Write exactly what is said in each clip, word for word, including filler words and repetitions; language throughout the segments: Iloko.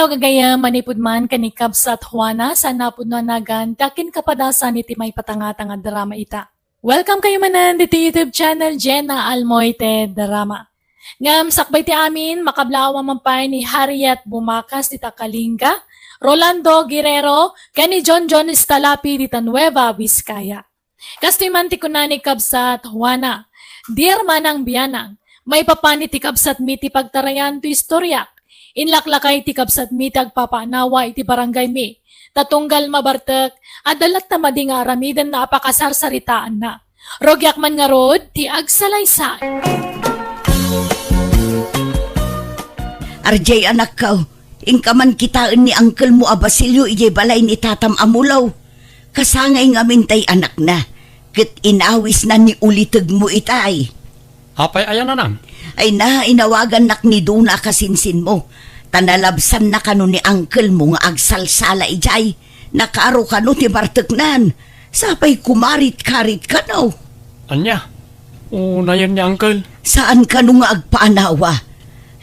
Hello, gagayyem, manipud man ken ni Kabsat Juana, saan a pudno a nagan ti akin kapadasan iti maipatangatang a drama ita. Welcome kayo manen ditoy YouTube channel, Jenna Almoite Drama. Ngem sakbay ti amin, makablaawan man pay ni Harriet Bumakas dita Kalinga, Rolando Guerrero, ken ni John John Stalapi dita Nueva Vizcaya. Kastoy man ti kuna ni Kabsat Juana, "Dear Manang Bianang, maipapan iti kabsatmi ti pagtarayan to istoriak. Inlaklakay ti kabsatmi ti agpapaanawa iti barangaymi. Ta tunggal mabartek, adda latta madi nga aramiden a pakasarsaritaanna. Rugiak man ngarud ti agsalaysay." Arjay, anakko, inka man kitaen ni angkelmo a Basilio idiay balay ni tatam a mulo. Kasangay ngamin tay anakna, ket inawisna ni ulitegmo itay. Apay aya, nanang? Ay na, inawagannak ni Duna a kasinsinmo, ta nalabsanna kano ni angkelmo nga agsalsala idiay. Nakaaro kano ti barteknan, sapay kumarit-karit kano. Ania? Unayen ni angkel? Saan kano nga agpaanawa?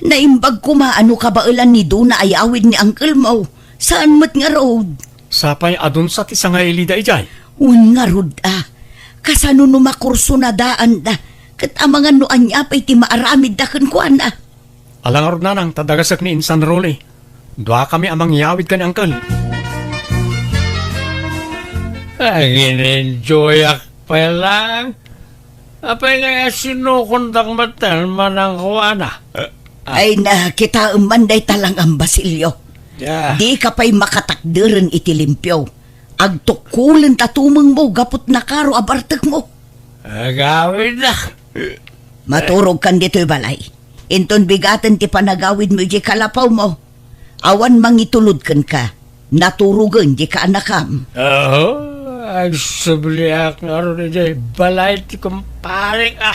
Naimbag koma a no kabaelan ni Duna a yawid ni angkelmo, saan met ngarud. Sapay adunsa ti sangailida idiay? Wen ngarud a, kasano no makursunadaanda, ket amangan no ania pay ti maaramidda kenkuana? Ala ngarud, nanang, ta dagasek ni insan Rolly. Duakami a mangyawid ken ni angkel. Agin-enjoyak pay lang. Apay nga sinukondak met ten manang kuana? Ay na, kitaem man dayta lang, Basilio. Ya. Dika pay makatakderen iti limpio. Agtukkulenta tumengmo gapu ti nakaaro a bartekmo. Agawidda. Maturogkan ditoy balay. Inton bigaten ti panagawidmo idiay kalapawmo, awan mangitulod kenka. Naturogen ti kaanakam. Oho, agsubliak ngarud idiay balay ti kumparek, a.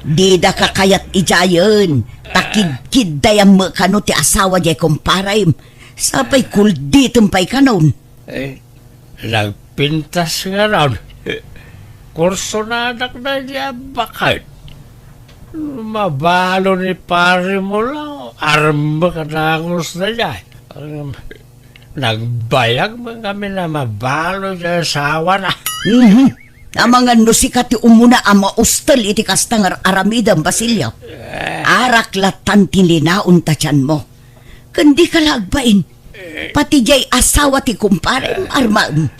Dida kakayat idiayen, ta kidkiddayam met kano ti asawa diay kumparem. Sapay kulditem pay kanon. Eh, nagpintas ngarud. Kursonadak daydiay a baket. Mabalo ni Pari Mulo, armek a dagus daydiay. Nagbayag met ngamin a mabalo ti asawana. Mhm. Amangan no sika ti umuna a maustel iti kasta nga ar-aramidem, Basilio. Eh. Arak lattan ti linaon ta tianmo. Ken dika la agbain. Pati diay asawa ti kumparem, armaem.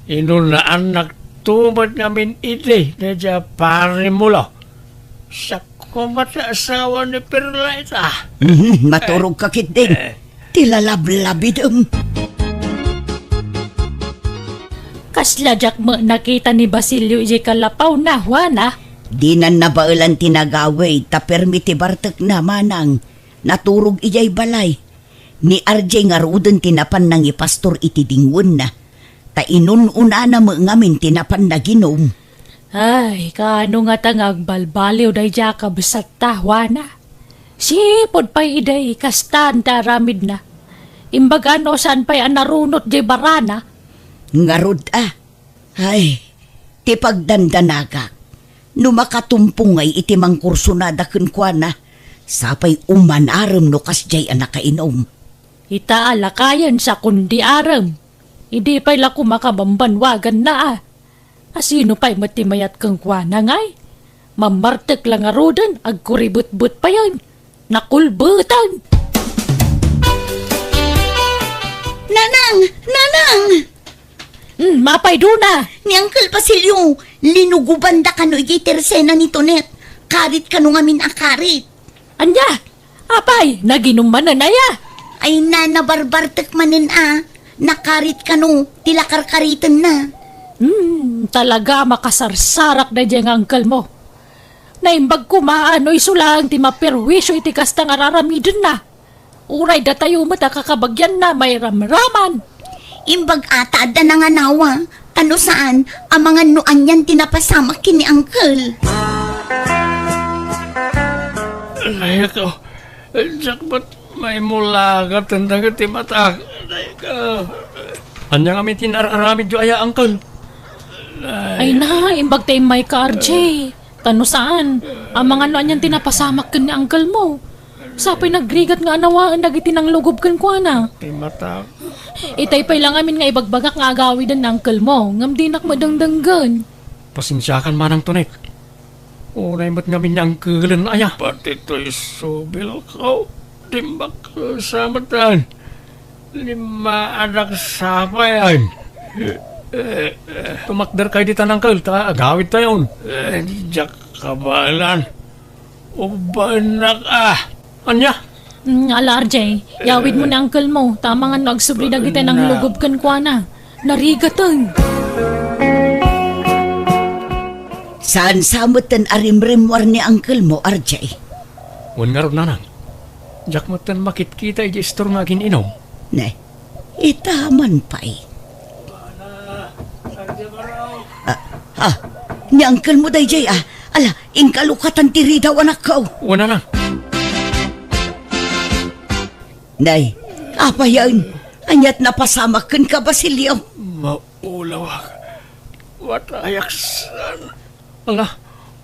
Inunaannak to met ngamin idi daydiay a Pari Mulo. Siak koma ti asawa ni Perla ita. Mhm, maturogka ketdin. Eh. Ti lalablabidem. Kasla diak met nakita ni Basilio idiay kalapawna, Juana. Dinan nabaelan ti nagawid, ta permi ti bartekna, manang. Naturog idiay balay. Ni R J ngaruden ti napan nangipastor iti dingwenna, ta inun-unana met ngamin ti napan naginum. Ay, kaano ngata nga agbalbaliw daydiay a kabsatta, Juana? Sipud pay idi kastan ti aramidna. Imbaga no saan pay a narunot diay barana. Ngarud a, Ay, ti pagdandanagak, no makatumpong ngay iti mangkursunada kenkuana, sapay umanarem no kasdiay a nakainum. Ita a lakayen sa kundi arem. Idi pay la koma kabambanwaganna a. Asino pay met ti mayat kenkuana ngay? Mammartek la ngaruden, agkuribetbet payen. Nakulbetan! Nanang! Nanang! Hmm, mapay Duna! Ni Uncle Basilio, linugobanda kano idiay tersena ni Tonet. Karit kano ngamin a karit. Ania? Apay, naginum manen aya? Ay na, nabarbartek manen a. Nakarit kano, ti lakarkaritenna. Hmm, talaga makasarsarak daydiay nga uncle mo. Naimbag koma a no isu laeng ti maperwisyo iti kasta nga ar-aramidenna. Uray datayo met a kakabagianna mairamraman. Imbag a ta adda nanganawa, ta no saan, amangan no anian ti napasamak ken ni uncle. Ay, ako, diak met maimulagat dagiti matak. Ay, ako. Ania ngamin ti nar-aramidyo aya, uncle? Ay na, imbag ta immayka, R J. Ta no saan, amangan no anian ti napasamak ken ni uncle mo. Sapay nagrigat nga anawaen dagiti nanglugob kenkuana. Ti matak. Itay pay la ngamin nga ibagbagak nga agawiden ni uncle mo, ngem dinak madengdenggen. Pasensiakan manang Tonet. Unay met ngamin ni uncle-en aya. Pati toy subil ko, diak sa metten. Limmaadak sapay. Tumakderkay ditan, uncle, ta agawidtayon. Eh, diak kabaelan. Ubbaennak a. Ania? Mm, ala, R J, yawidmo ni uncle mo, ta amangan no agsubli dagiti nanglugob kenkuana. Narigaten. Saan sa metten a rimrimmuar ni uncle mo, R J? Wen ngarud, nanang. Diak metten makitkita idiay istor nga agin-inum. Ne, ita man pay. Ah, ah, ni uncle mo daydiay, ah. Ala, inka lukatan ti ridaw, anakko. Wen, nanang. Nay, apayen, aniat napasamak kenka, Basilio? Maulawak. Matayak san. Ala,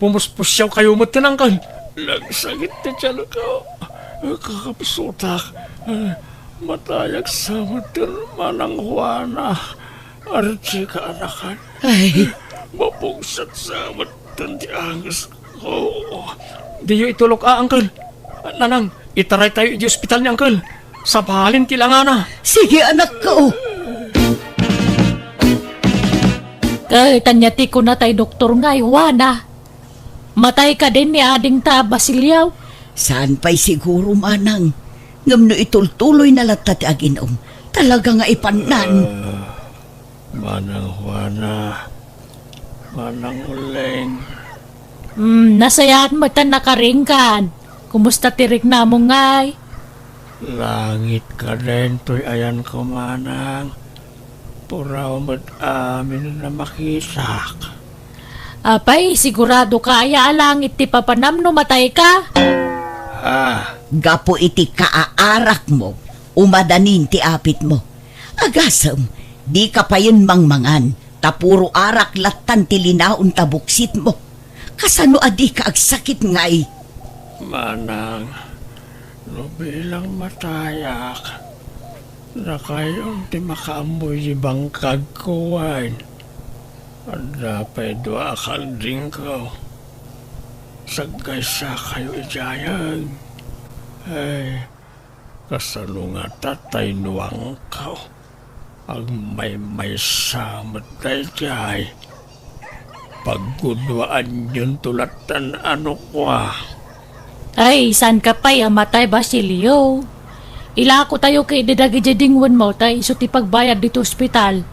pumuspusiawkayo metten, uncle. Nagsakit ti tianko. Kakabsutak. Matayak sa metten, Manang Juana. Ardi kaanakan. Ay. Mapungset sa metten ti angesko. Diyo itulok a, uncle. Nanang, itaraytayo idiay ospital ni uncle. Sabalen ti langana. Sige, anakko. Ket ania ti kuna tay doktor nga, Juana? Matay kadin ni adingta a Basilio? Saan pay siguro, manang. Ngem no itultuloyna latta ti agin-um, talaga nga ipannan. Ah, Manang Juana, Manang Uleng. Hmm, nasayaat met a nakaringkan. Kumusta ti riknamo ngay? Langit kadin toy ayanko, manang. Puraw met amin a makitak. Apay, sigurado ka aya a langit ti papanam no matay ka? Ah. Gapu iti kaaarakmo, umadanin ti apitmo. Agasem, dika payen mangmangan, ta puro arak lattan ti linaon ta buksitmo. Kasano a dika agsakit ngay? Manang, no bilang matayak, dakayon ti makaammoy ti bangkagko wen. Adda pay dua a kaldingko. Saggaysakayo idiayen. Ay, kasano ngata tay nuangko? Agmaymaysa met daydiay. Pagguduaanyonto lattan a nukua. Ay, saanka pay a matay, Basilio. Ilakotayo ketdi dagidiay dingwenmo ta isu ti pagbayad ditoy ospital.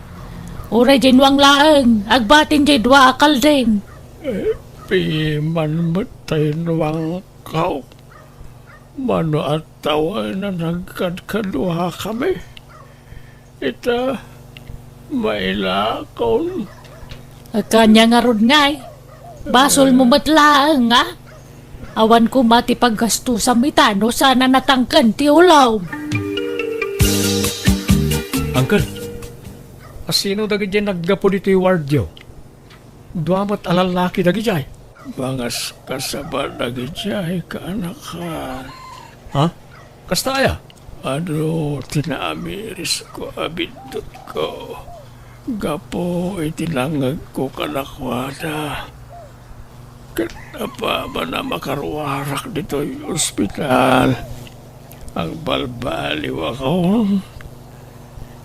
Uray diay nuang laeng, agbatin diay dua a kalding. Eh, piman met tay nuangko. Mano a tawen a nagkadkaduakami. Ita, mailakon. Ania ngarud ngay? Basolmo met laeng, a? Awan koma ti paggastusam ita no saan a natangken ti ulom. Uncle, asino dagidiay naggapu ditoy wardyo? Dua met a lallaki dagidiay. Pangaskasaba dagidiay, kaanakan. Ha? Kasta aya? Adu ti naamirisko a biddutko gapu iti nangngegko kadakuada. Ket apaman a makaruarak ditoy ospital, agbalbaliwakon.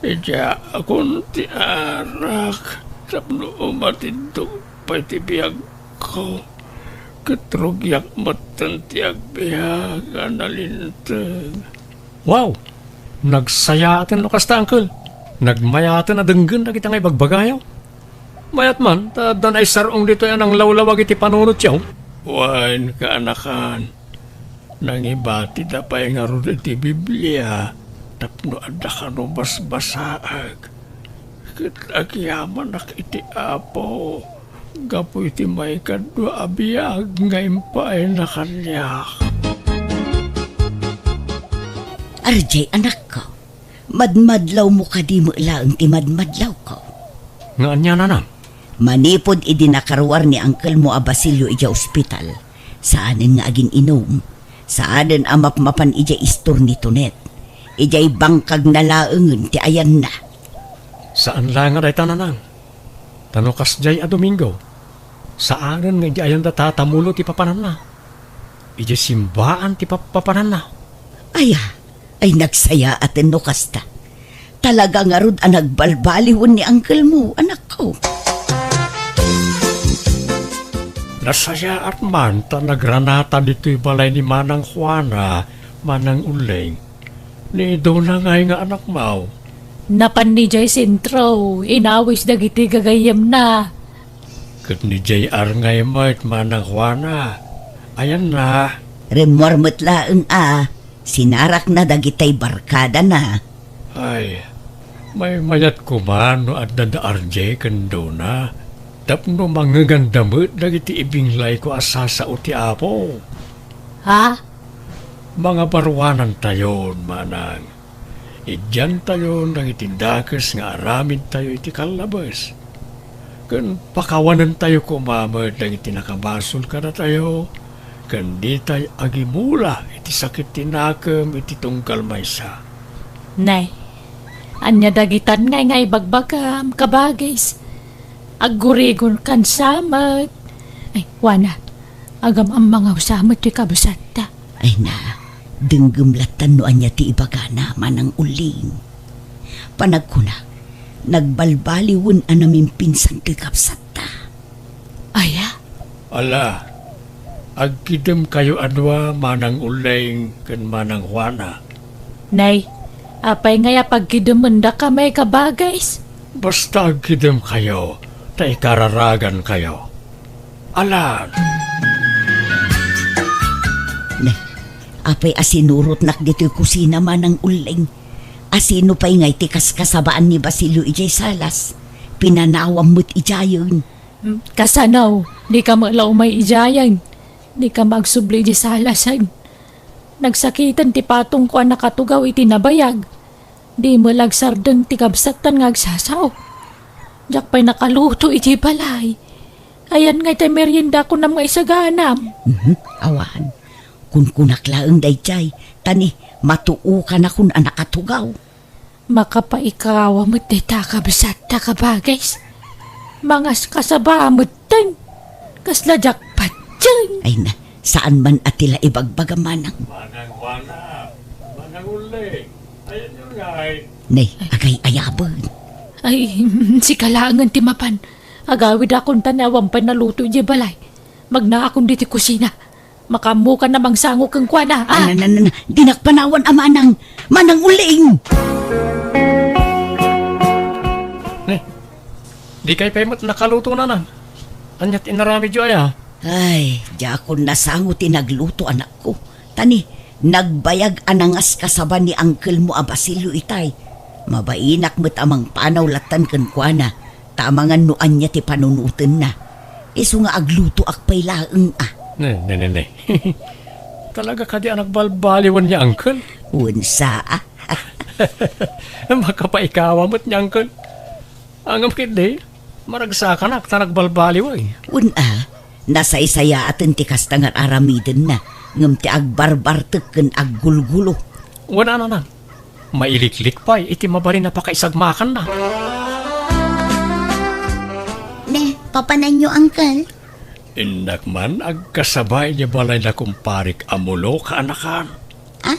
Idiaakon ti arak tapno umatidok pay ti biagko, ket rugiak metten ti agbiag a nalinteg. Wow! Nagsayaaten no kasta, uncle. Nagmayaten a denggen dagita nga ibagbagayo. Mayat man, ta adda naisar-ong ditoy a nanglawlawag iti panunotyo. Wen, kaanakan. Nangibatida pay ngarud iti Biblia tapno adda kano basbasaek. Ket agyamanak iti Apo gapu iti maikadua a biag nga impaayna kaniak. Arjay, anakko, madmadlawmo kadi met laeng ti madmadlawko? Nga ania, nanang? Manipud idi nakaruar ni angkelmo a Basilio idiay ospital, saanen nga agin-inum. Saanen a mapmapan idiay istor ni Tonet. Idiay bangkagna laengen ti ayanna. Saan la nga dayta, Nanang. Ta no kasdiay a Domingo, saanen nga idiay ayanda tatamulo ti papananna. Idiay simbaan ti pap-, papananna. Aya, ay nagsayaaten no kasta. Talaga ngarud a nagbalbaliwen ni uncle mo, anakko. Nasayaat man ta nagranata ditoy balay ni Manang Juana, Manang Uling. Ni Dona ngay nga anakmo? Napan idiay sentro, inawis dagiti gagayyemna. Ket ni J R ngay met, Manang Juana. Ayanna? Rimmuar met laeng a, sinarakna dagitay barkadana. Ay, maymayat koma no adda da R J ken Dona, tapno mangngeganda met dagiti ibinglayko a sasao ti Apo. Ha? Mangabaruanantayon, Manang. Idiantayon dagiti dakes nga aramidtayo iti kallabes. Ken pakawanentayo koma met dagiti nakabasol kadatayo, ken ditay agimula iti sakit ti nakem iti tunggal maysa. Nay, ania dagitan ngay nga ibagbagam, kabagis? Aggurigonkan sa met. Ay, wana, agam-ammangawsa met ti kabsatta. Ay na, denggem lattan no ania ti ibagana, Manang Uling. Panagkuna, nagbalbaliwen a namimpinsan ti kabsatta. Aya? Ala, agkidemkayo a dua, Manang Uling ken Manang Juana. Nay, apay ngay a pagkidemendaka may kabagis? Basta agkidemkayo, ta ikararagankayo. Alan! Ne, apay a sinurotnak ditoy kusina, Manang Uling? Asino pay ngay ti kaskasabaan ni Basilio idiay salas? Pinanawam met idiayen. Hmm, kasano? Dika met la umay idiayen. Dika magsubli idiay salasen. Nagsakiten ti patongko a nakatugaw iti nabayag. Di met la agsardeng ti kabsattan nga agsasao. Diak pay nakaluto iti balay. Ayan ngay ti meriendako nga isaganam. Mhm, awan. Kunkunak laeng daydiay, ta ni matuokanakon a nakatugaw. Makapaikawa met dayta kabsatta, kabagis. Mangaskasaba met ten. Kasla diak patien. Ay na, saan man a ti la ibagbaga, Manang. Manang Juana, Manang Uling, ayanyo ngay? Nay, agay-ayaben. Ay, sika laengen ti mapan. Agawidakon ta ni awan pay naluto idiay balay. Magnaakon ditoy kusina. Makaammokan a mangsango kenkuana, a? Na, na, na, na. Dinak panawan a Manang. Manang Uling! Ne, dikay pay met nakaluto, Nanang. Ania ti inaramidyo aya? Ay, diakon nasango ti nagluto, anakko. Ta ni, nagbayag a nangaskasaba ni uncle mo a Basilio itay. Mabainak met a mangpanaw lattan kenkuana. Ta amangan no ania ti panunotenna. Isu nga aglutoak pay laeng a. Ne, ne, ne, ne. Talaga kadi a nagbalbaliwen ni uncle? Wen sa a. Makapaikawa met ni uncle. Ngem ketdi, maragsakanak ta nagbalbaliwen. Wen a, nasaysayaaten ti kasta nga ar-aramidenna, ngem ti agbarbartek ken aggulgulo. Wen a, Nanang. Mailiklik pay iti mabalin a pakaisagmakanna. Ne, papananyo, uncle? Innak man agkasaba idiay balay da kumparik a Mulo kaanakan. Ah?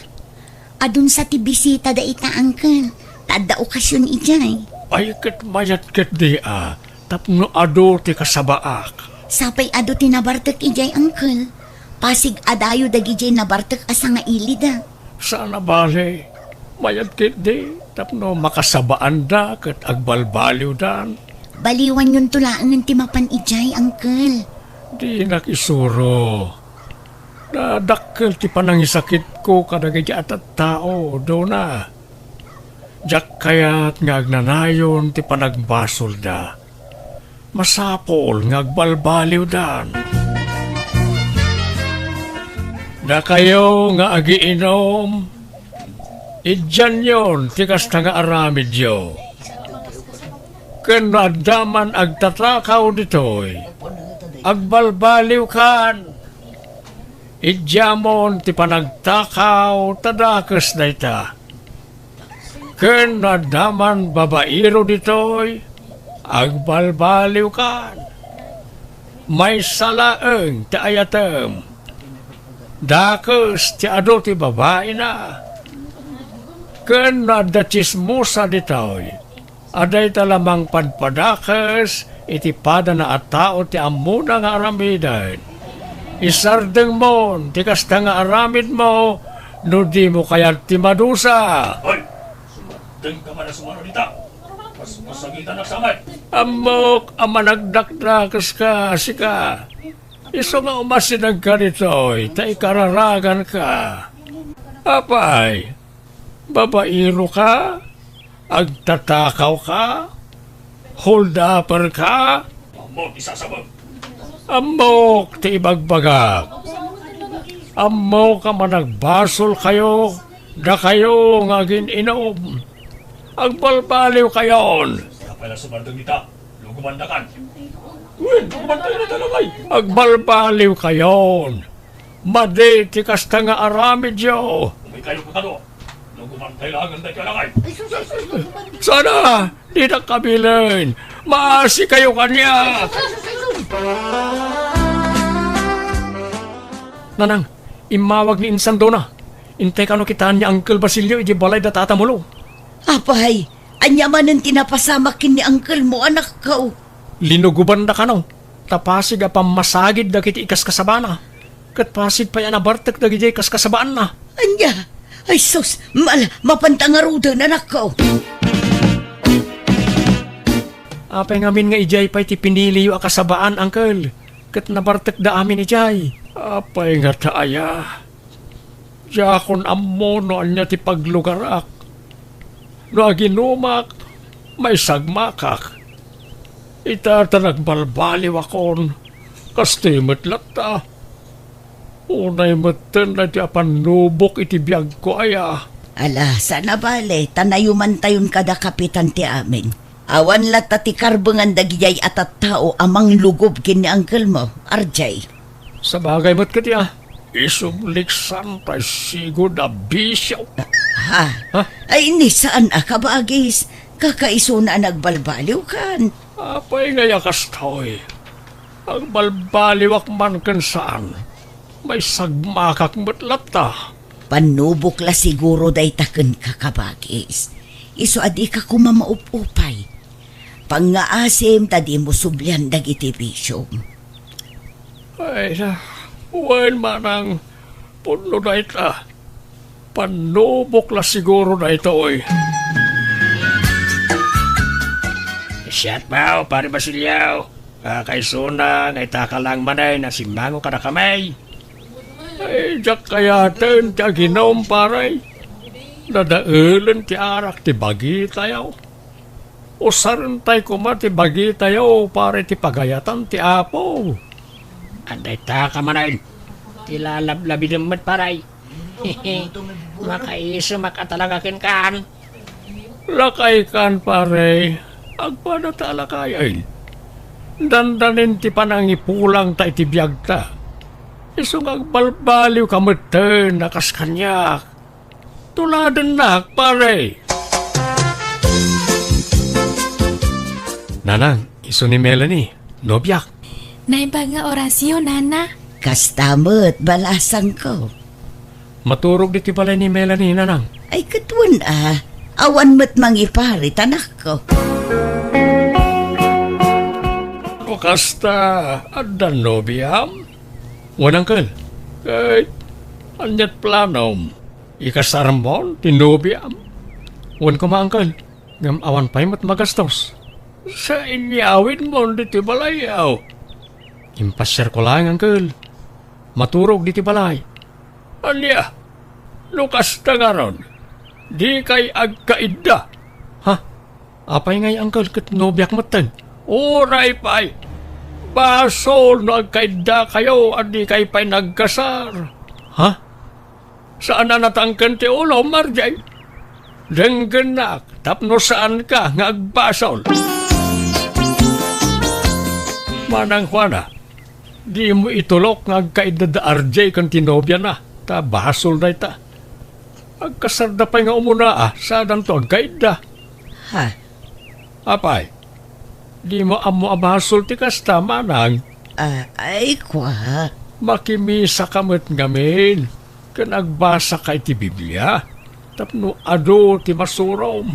Adun sa ti bisita dayta, uncle. Ta adda okasion idiay. Ay, ket mayat ketdi a, tapno adu ti kasabaak. Sapay adu ti nabartek idiay, uncle. Pasig a dayo dagidiay nabartek a sangailida. Saan a bale, mayat ketdi tapno makasabaanda ket agbalbaliwdan. Baliwanyonto laengen ti mapan idiay, uncle. Dinak isuro. Nadakkel ti panangisakitko kadagiti a tattao, Dona. Diak kayat nga agnanayon ti panagbasolda. Masapul nga agbalbaliwdan. Dakayo nga agiinom, idianyon ti kasta nga aramidyo. Ken no adda man agtatakaw ditoy, agbalbaliwkan. Idiamon ti panagtakaw ta dakes dayta. Ken no adda man babaero ditoy, agbalbaliwkan. Maysa laeng ti ayatem. Dakes ti adu ti babaina. Ken no adda tsismosa ditoy, a dayta la mangpadpadakes iti padana a tao ti ammona nga aramiden. Isardengmon ti kasta nga aramidmo no dimo kayat ti madusa. Hoy! Sumardengka man a sumaro dita. Mas masagitanak sa amin. Ammok a managdakdakeska, sika. Isu nga umasidegka ditoy, ta ikararaganka. Apay, babaero ka? Agtatakaw ka? Hold-upper ka? Ammok ti sasabak. Ammok ti ibagbagak. Ammok a managbasol kayo, dakayo nga agin-inom. Agbalbaliw kayon. Apay la sumardeng dita? Lugumandakan. Wen, lugumandakan dayta lakay. Agbalbaliw kayon. Madi ti kasta nga aramidyo. Umay kayo kakado. Lugumantay laeng dayta lakay. Sana, dinak kabilen. Maasi kayo kaniak. Nanang, immawag ni Insandona. Intay kano kitaan ni Uncle Basilio iti balay da Tata Mulo. Apay, ania manen ti napasamak ken ni uncle mo, anakko? Linugobanda kano, ta pasig a pammasagid dagiti ikaskasabana, ket pasig pay a nabartek dagidiay kaskasabaanna. Ania? Ay sus, mala, mapanta ngaruden, anakko. Apay ngamin nga idiay pay ti piniliyo a kasabaan, uncle, ket nabartekda amin idiay? Apay ngata aya? Diakon ammo no ania ti paglugarak. No aginumak, maisagmakak. Ita ta nagbalbaliwakon, kastoy met latta. Unay metten daytoy a pannubok iti biagko aya. Ala, saan a bale, ta nayumantayon kada kapitan ti amin. Awan latta ti karbengan dagidiay a tattao a manglugob ken ni uncle mo, R J. Sabagay met ketdi a, isubliksan tay sigud a bisio. Ha? Ha? Ay, ni saan a kabagis, kakaisuna a nagbalbaliwkan. Apay ngay a kastoy? Agbalbaliwak man ken saan, maisagmakak met latta. Pannubok la siguro dayta kenka, kabagis. Isu a dika koma maup-upay. Pangngaasim ta dimo sublian dagiti bisiom. Ay na, wen manang pudno dayta. Pannubok la siguro daytoy. Siak pay, Pare Basilio. Kakaisuna nga itaka lang manen a simmango kadakami. Ay, diak kayaten ti aginum, pare. Nadaelen ti arak ti bagitayo. Usarentay koma ti bagitayo para iti pagayatan ti Apo. Adda itaka manen ti lalablabidem met, pare. Makaisumak a talaga kenkan. Lakaykan, pare. Agpada ta a lakayen. Dandanin ti panangipulangta iti biagta. Isu nga agbalbaliwka metten a kas kaniak. Tuladennak, pare. Nanang, isu ni Melanie, nobiak. Naimbag nga orasyo, nana. Kasta met, balasangko. Maturog ditoy balay ni Melanie, nanang. Ay, ket wen a. Awan met mangiparit, anakko. O kasta, adda nobiam? Wen, uncle. Ket, aniat planom? Ikasarmon ti nobiam? Wen koma, uncle, ngem awan pay met magastos. Sa inyawidmon ditoy balay, aw? Impasiarko laeng, uncle. Maturog ditoy balay. Ania? No kasta ngarud, dikay agkaidda. Ha? Apay ngay, uncle, ket nobiak metten? Uray pay. Basol no agkaiddakayo a dikay pay nagkasar. Ha? Saan a natangken ti ulom, R J? Denggennak tapno saanka nga agbasol. Manang Juana, Dimo itulok nga agkaidda da R J ken ti nobiana, ta basol dayta. Agkasarda pay nga umuna a, saanto agkaidda. Ha? Apay, dimo ammo a basol ti kasta, manang? Ah, ay, kua. Makimisaka met ngamin, ken agbasaka iti Biblia, tapno adu ti masurom.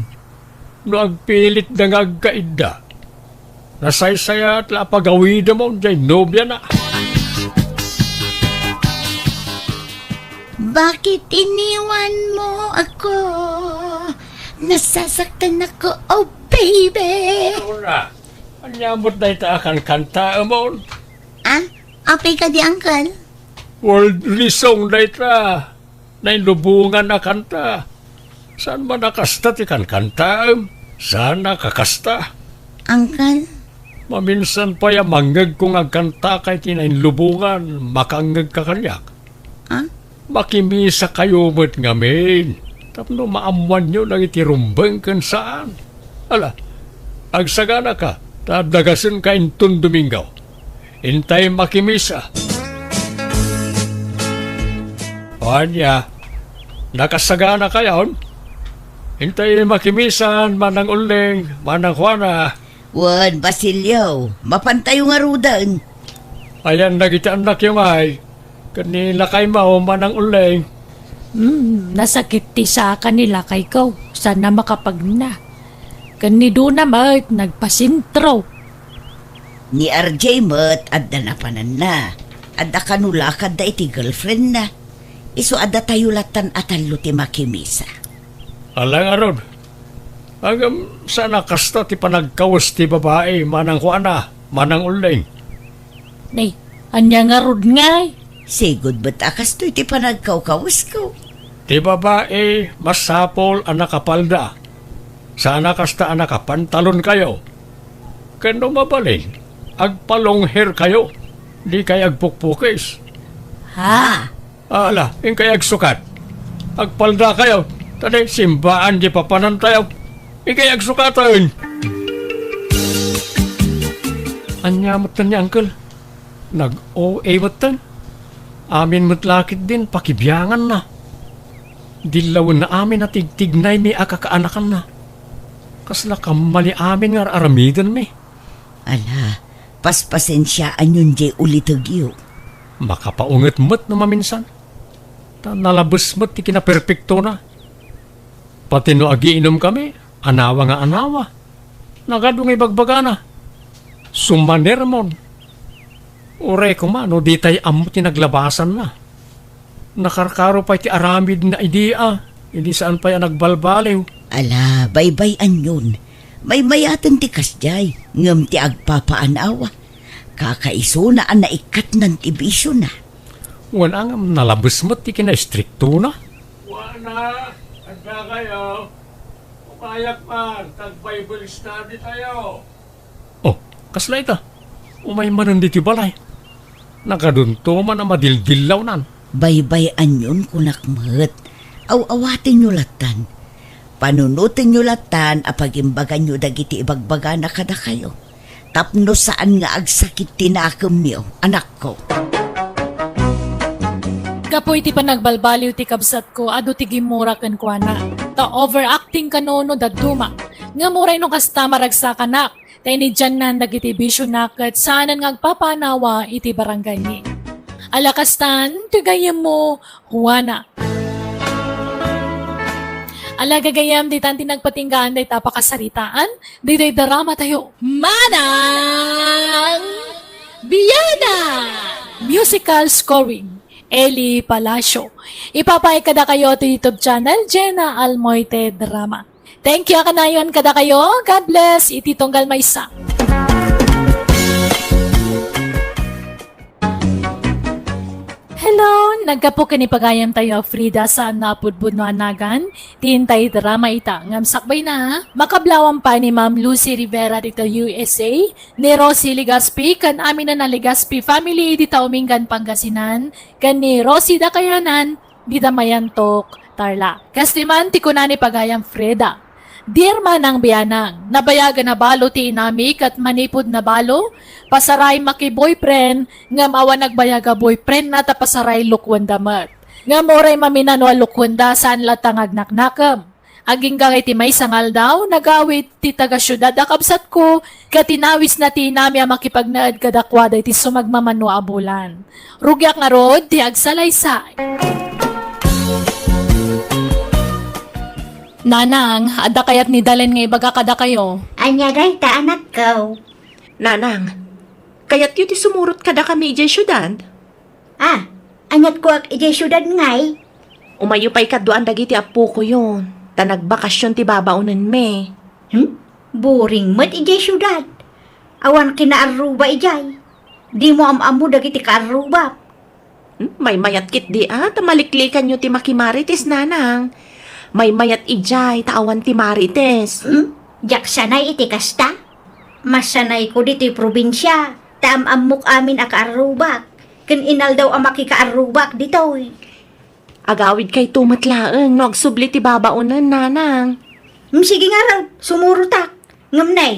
No agpilitda nga agkaidda, nasaysayat la a pagawidemon jay nobiana. Bakit iniwan mo ako? Nasasaktan ako, oh baby! Ania met dayta a kankantaemon? Ah, apay kadi, Uncle? Worldly song dayta. Nainlubongan a kanta. Saan man a kasta ti kankantaem? Saan a kakasta? Uncle? Maminsan pay a mangngegko nga agkantaka iti nainlubongan, makangngegka kaniak? Ah? Makimisakayo met ngamin, tapno maammoanyo dagiti rumbeng ken saan. Ala, agsaganaka, ta adda gasenka inton Domingo. Intay makimisa. O ania, nakasaganakayon? Intay makimisan, Manang Ulleng, Manang Juana. Wen, Basilio, mapantayo ngaruden. Ayan dagiti annakyo ngay, ken ni lakaymo, Manang Ulleng. Hmm, nasakit ti saka ni lakayko, saan a makapagna. Ken ni Dona met, nagpasentro. Ni R J met, adda napananna. Adda kano lakadda iti girlfriendna. Isu a datayo lattan a tallo ti makimisa. Ala ngarud, ngem saan a kasta ti panagkawes ti babai, Manang Juana, Manang Ulleng? Nay, ania ngarud ngay? Sigud met a kastoy ti panagkawkawesko. Ti babai, masapul a nakapalda. Saan a kasta a nakapantalonkayo. Ken no mabalin, agpa-long hairkayo. Dikay agpukpukis. Ha? Ala, inkay agsukat. Agpaldakayo, ta di simbaan di papanantayo. Inkay agsukaten. Ania metten ni Uncle? Nag-O A metten. Amin met la ketdin pakibianganna. Dillawenna amin a tigtignaymi a kakaanakanna. Kasla kamali amin nga ar-aramidenmi. Ala, paspasensiaanyon jay ulitegyo. Makapaunget met no maminsan. Ta nalabes met ti kinaperpektona. Pati no agiinomkami, anawa nga anawa. Nagadu nga ibagbagana. Sumanermon. Uray koma no ditay ammo ti naglabasanna. Nakarkaro pay ti aramidna idi a, idi saan pay a nagbalbaliw. Ala, baybay-anyon. Maymayaten ti kasdiay, ngem ti agpapaanawa, kakaisuna a naikkatnan ti bisiona. Wen a ngem nalabes met ti kinaistriktona. Wana, adda kayo. Umayak man, tag-Bible study tayo. Oh, kasla ita? Umay manen ditoy balay. Nakadunto man a madildillawnan. Baybay-anyon kunak met. Aw-awatenyo lattan. Panunotenyo lattan a pagimbaganyo dagiti ibagbagana kadakayo. Tapno saan nga agsakit ti nakemyo, anakko. Gapu iti panagbalbaliw ti kabsatko, adu ti gimmura kenkuana. Ta overacting kano no dadduma. Ngem uray no kasta, maragsakanak. Ta inidiannan dagiti bisiona ket saanen nga agpapaanawa iti barangaymi. Ala kastan, ti gayyemmo, Juana. Ala gagayyem, ditan ti nagpatinggaan dayta a pakasaritaan, ditoy drama tayo. Manang Biana! Musical scoring, Eli Palacio. Ipapaay kadakayo ti YouTube channel, Jenna Almoite Drama. Thank you a kanayon kadakayo. God bless iti tunggal maysa. Hello! Naggapu ken ni pagayam tayo a Frida saan a pudpudno a nagan, ti intay drama ita. Ngem sakbay na, makablawan pay ni Ma'am Lucy Rivera dita U S A, ni Rosie Legaspi ken amin a Legaspi family dita Umingan, Pangasinan, ken ni Rosie Dakayanan dita Mayantok, Tarlac. Kas diman ti kuna ni pagayam Frida, Dear Manang Bianang, nabayagan a balo ti inami ket manipud nabalo, pasaray maki-boyfriend, ngem awan nagbayag a boyfriend na ta pasaray lukuenda met. Ngem uray maminano a lukuenda, saan latta nga agnaknakem. Agingga iti maysa nga aldaw, nagawid ti taga-siudad a kabsatko, ket inawisna ti inami a makipagnaed kadakuada iti sumagmamano a bulan. Rugiak ngarud ti agsalaysay. Nanang, adda kayat ni Dalen nga ibaga kadakayo? Ania dayta, anakko? Nanang, kayatyo ti sumurot kadakami idiay siudad? Ah, aniat kuak idiay siudad ngay? Umayyo pay kaduan dagiti appokoyon, ta nagbakasion ti babaonenmi. Hmm? Boring met idiay siudad. Awan kinaarruba idiay. Dimo am-ammo dagiti kaarrubak. Hmm? Maymayat ketdi a, ta maliklikanyo ti makimarites, nanang. Maymayat idiay, ta awan ti marites. Hmm? Diak sanay iti kasta. Masanayko ditoy probinsia, ta am-ammok amin a kaarrubak, ken inaldaw a makikaarrubak ditoy. Agawidkayto met laeng no agsubli ti babaonen, nanang. Hmm, sige ngarud, sumurotak. Ngem ne,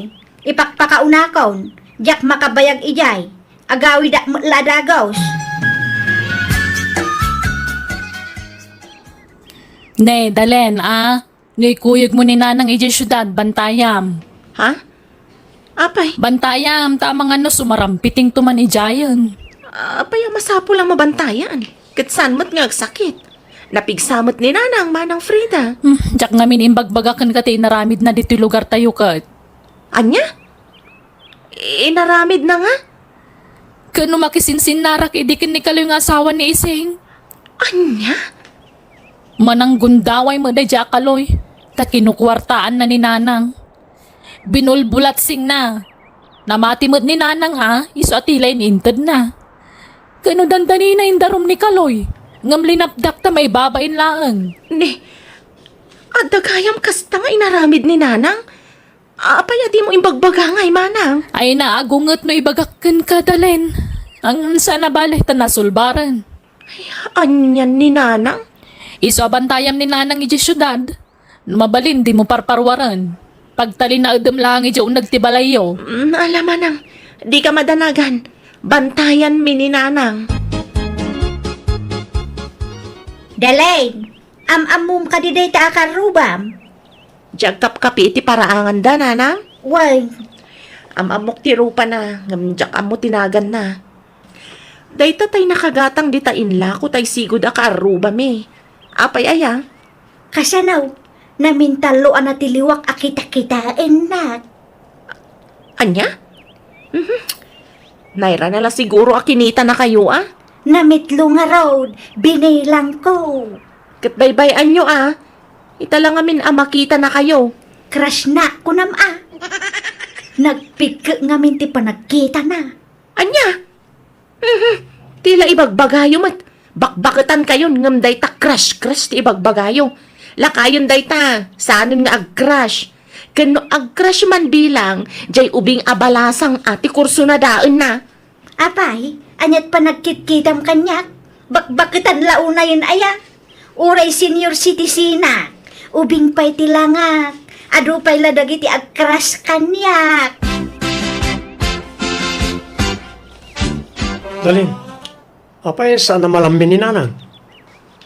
ipakpakaunakon, diak makabayag idiay. Agawidak met la a dagus. Ne, Dalen, a. No ikuyogmo ni Nanang idiay siudad, bantayam. Ha? Apay? Bantayam, ta amangan no sumarampitingto man idiayen. Apay a masapul a mabantayan? Ket saan met nga agsakit? Napigsa met ni Nanang, Manang Frida. Hmm, diak ngamin imbagbagaken ket inaramidna ditoy lugartayo ket. Ania? Inaramidna nga? Ken no makisinsinnarak idi ken ni Kaloy nga asawa ni Ising? Ania? Mananggundaway met daydiay a Kaloy, ta kinukuartaanna ni Nanang. Binulbulatsingna. Namati met ni Nanang a, isu a ti la inintedna. Ken no dandanina indarum ni Kaloy, ngem linapdak ta maibabain laeng. Ni, adda gayam kasta nga inaramid ni Nanang? Apay a dimo imbagbaga ngay, Manang? Ay, naagunget no ibagak kenka, Dalen. Ang saan a bale ta nasulbaren. Ay, anian ni Nanang? Isu a bantayam ni Nanang idiay siudad. No mabalin, dimo parparuaren. Pagtalinaedem laeng idiay uneg ti balayyo. Mm, ala, Manang, dika madanagan. Bantayanmi ni Nanang. Dalen, am-ammom kadi dayta a karrubam? Diak agkapkapi iti paraanganda, Nanang. Wen. Am-ammok ti rupana, ngem diak ammo ti naganna. Dayta tay nakagatang dita inlako tay sigud a kaarrubami. Apay aya? Kasano? Namintallo a natiliwak a kitakitaennak. Ania? Mhm. Nairana la siguro a kinitanakayo, a? Namitlo ngarud, binilangko. Ket baybay-anyo, a? Ita la ngamin a makitanakayo. Crushnak, kunam, a? Nagpigke ngamin ti panagkitana. Ania? Mhm. Ti la ibagbagayo met, bakbaketankayon ngem dayta crush-crush ti ibagbagayo. Lakayon dayta, saanen nga ag-crush. Ken no ag-crush man bilang, diay ubing a balasang a ti kursona daenna. Apay, aniat panagkitkitam kaniak? Bakbaketan la unayen aya? Uray senior citizenak, ubing pay ti langak, adu pay la dagiti ag-crush kaniak. Dalen, apay saan a malammi ni Nanang?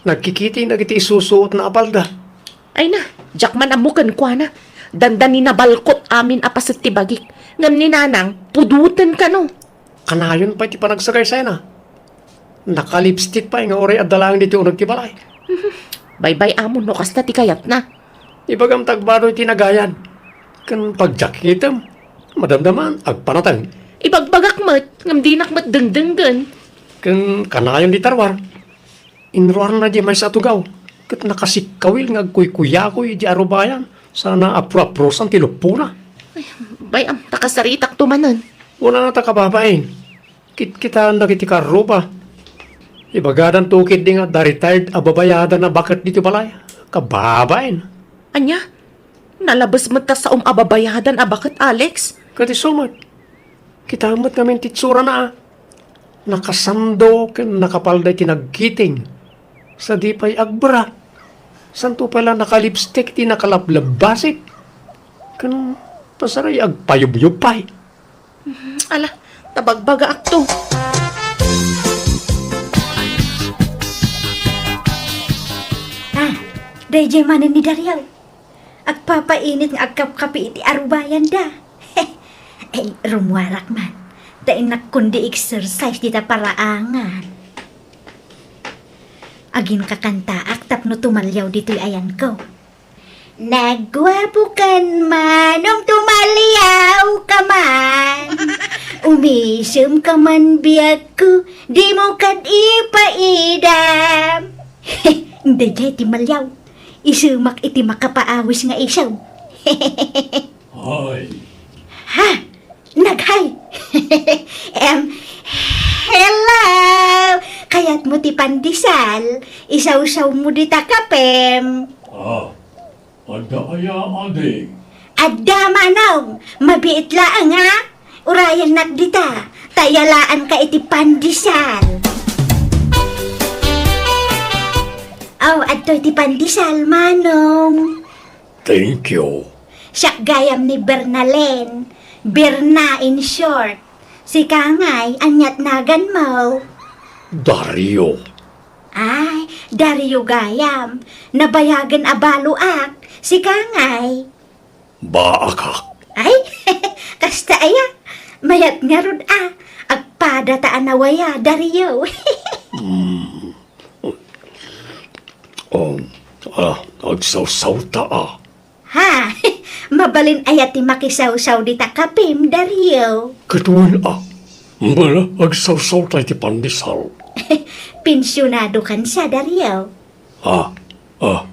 Nagkikiting dagiti isusuotna a palda. Ay na, diak man ammo kenkuana. Dandani nabalkot amin a paset ti bagik. Ngem ni Nanang, puduten kano. Kanayon pay ti panagsagaysayna. Naka-lipstick pay nga uray adda laeng ditoy uneg ti balay. Baybay-amon no kasta ti kayatna. Ibagam ta agbaro iti nagayan. Ken pagjakitem, madamdaman, agpanateng. Ibagbagak met, ngem dinak met dengdenggen. Ken kanayon ti tarwar. Inruarna diay maysa a tugaw, ket nakasikkawil nga agkuykuyakoy idiay arubayan, sana apro-aprosan ti luppona. Ay, bay-am, ta kasaritakto manen. Kunana ta kababain, kitkitaen dagiti karruba. Ibagadanto ketdi nga adda retired a babayadan a baket ditoy balay. Kababain. Ania? Nalabes met ta saom a babayadan a baket, Alex? Ket isu met. Kitaem met ngamin ti itsurana, a. Nakasando ken nakapalda iti nagkiting. Sadi pay agbra. Santo pay la nakalipstick iti nakalablabasik. Ken pasaray agpayubyob pay. Ala, ta bagbagaakto. Ah, daydiay manen ni Dario. Agpapainit nga agkapkapi iti arubayanda. Ay, rummuarak man. Ta innak kundi exercise dita paraangan. Aginkakantaak tapno tumalyaw ditoy ayanko. Nagguapokan, Manong, tumalyaw ka man. Umisem ka man biagko, dimo kad ipaidam. Daydiay ti malyaw. Isemak iti makapaawis nga isem. Hay. Ha? Naghay. Em, hello! Kayatmo ti pandesal? Isawsawmo dita kapem. Ah, adda aya, ading? Adda, Manong. Mabiit laeng, ha? Urayennak dita. Ta yalaanka iti pandesal. Oh, adtoy ti pandesal, Manong. Thank you. Siak gayam ni Bernalen. Berna in short. Sika ngay, aniat naganmo? Dario. Ay, Dario gayam. Nabayagen a baloak. Sika ngay? Baakak. Ay, kasta aya. Mayat ngarud a. Agpada ta a nawaya, Dario. Hmm. Oh, ah, agsawsawta a. Ha? Mabalin aya ti makisawsaw dita kapem, Dario? Ket wen a. Bala, agsawsawta iti pandesal. Pensionadokan sa, Dario. Ah, ah.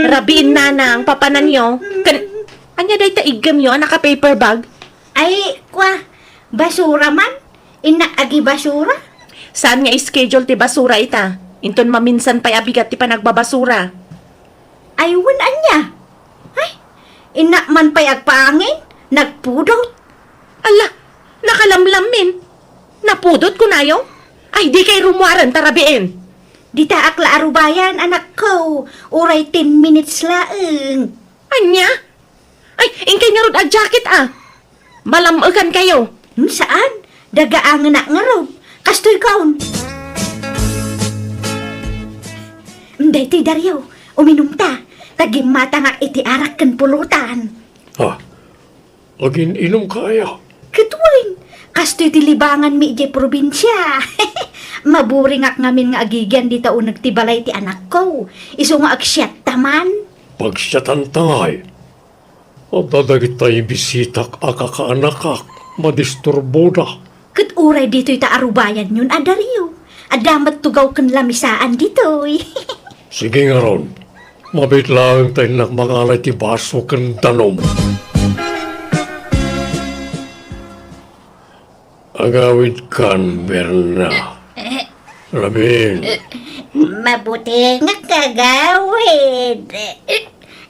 Rabiin, nanang, papananyo. Ken, ania dayta iggemyo a naka-paper bag? Ay, kwa, basura man. Innak agibasura. Saan nga schedule ti basura ita? Inton maminsan pay a bigat ti panagbabasura. Ay, wen ania? Ay, innak man pay agpaangin, nagpudot. Ala, nakalamlammin. Napudot kunayo? Ay, dikay rummuaren ta rabiin. Ditaak la arubayan, anakko. Uray ten minutes laeng. Ania? Ay, inkay ngarud a jacket a. Malam-ekankayo. Hmm, saan? Dagaangenak ngarud. Kastoy kaon. Hmm, daytoy, Dario. Uminumta. Ta gimmatangak iti arak ken pulutan. Ah, agin-inumka aya? Ket wen, kastoy ti libanganmi idiay probinsia. Maburingak ngamin nga agigian dita uneg ti balay ti anakko. Isu nga agsiatta man. Pagsiatanta ngay. Adda dagitay bisitak a kakaanakak, madisturboda. Ket uray ditoy ta arubayanyon a Dario. Adda met tugaw ken lamisaan ditoy. Sige ngarud, mabiit laeng ta innak mangalay ti baso ken danum. Agawidkan, Berna. Rabiin. Mabutengak nga agawid.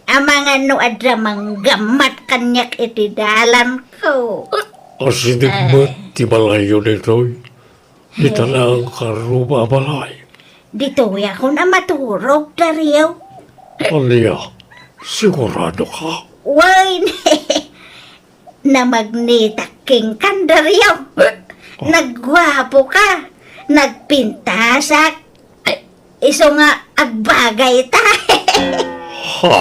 Amangan no adda manggammat kaniak iti dalanko. Asideg met ti balayyo ditoy. Dita laeng karuba a balay. Ditoyakon a maturog, Dario. Ania? Siguradoka? Wen, namagnitak kenka, Dario. Nagguapoka. Nagpintasak. Isu nga agbagayta. Ha?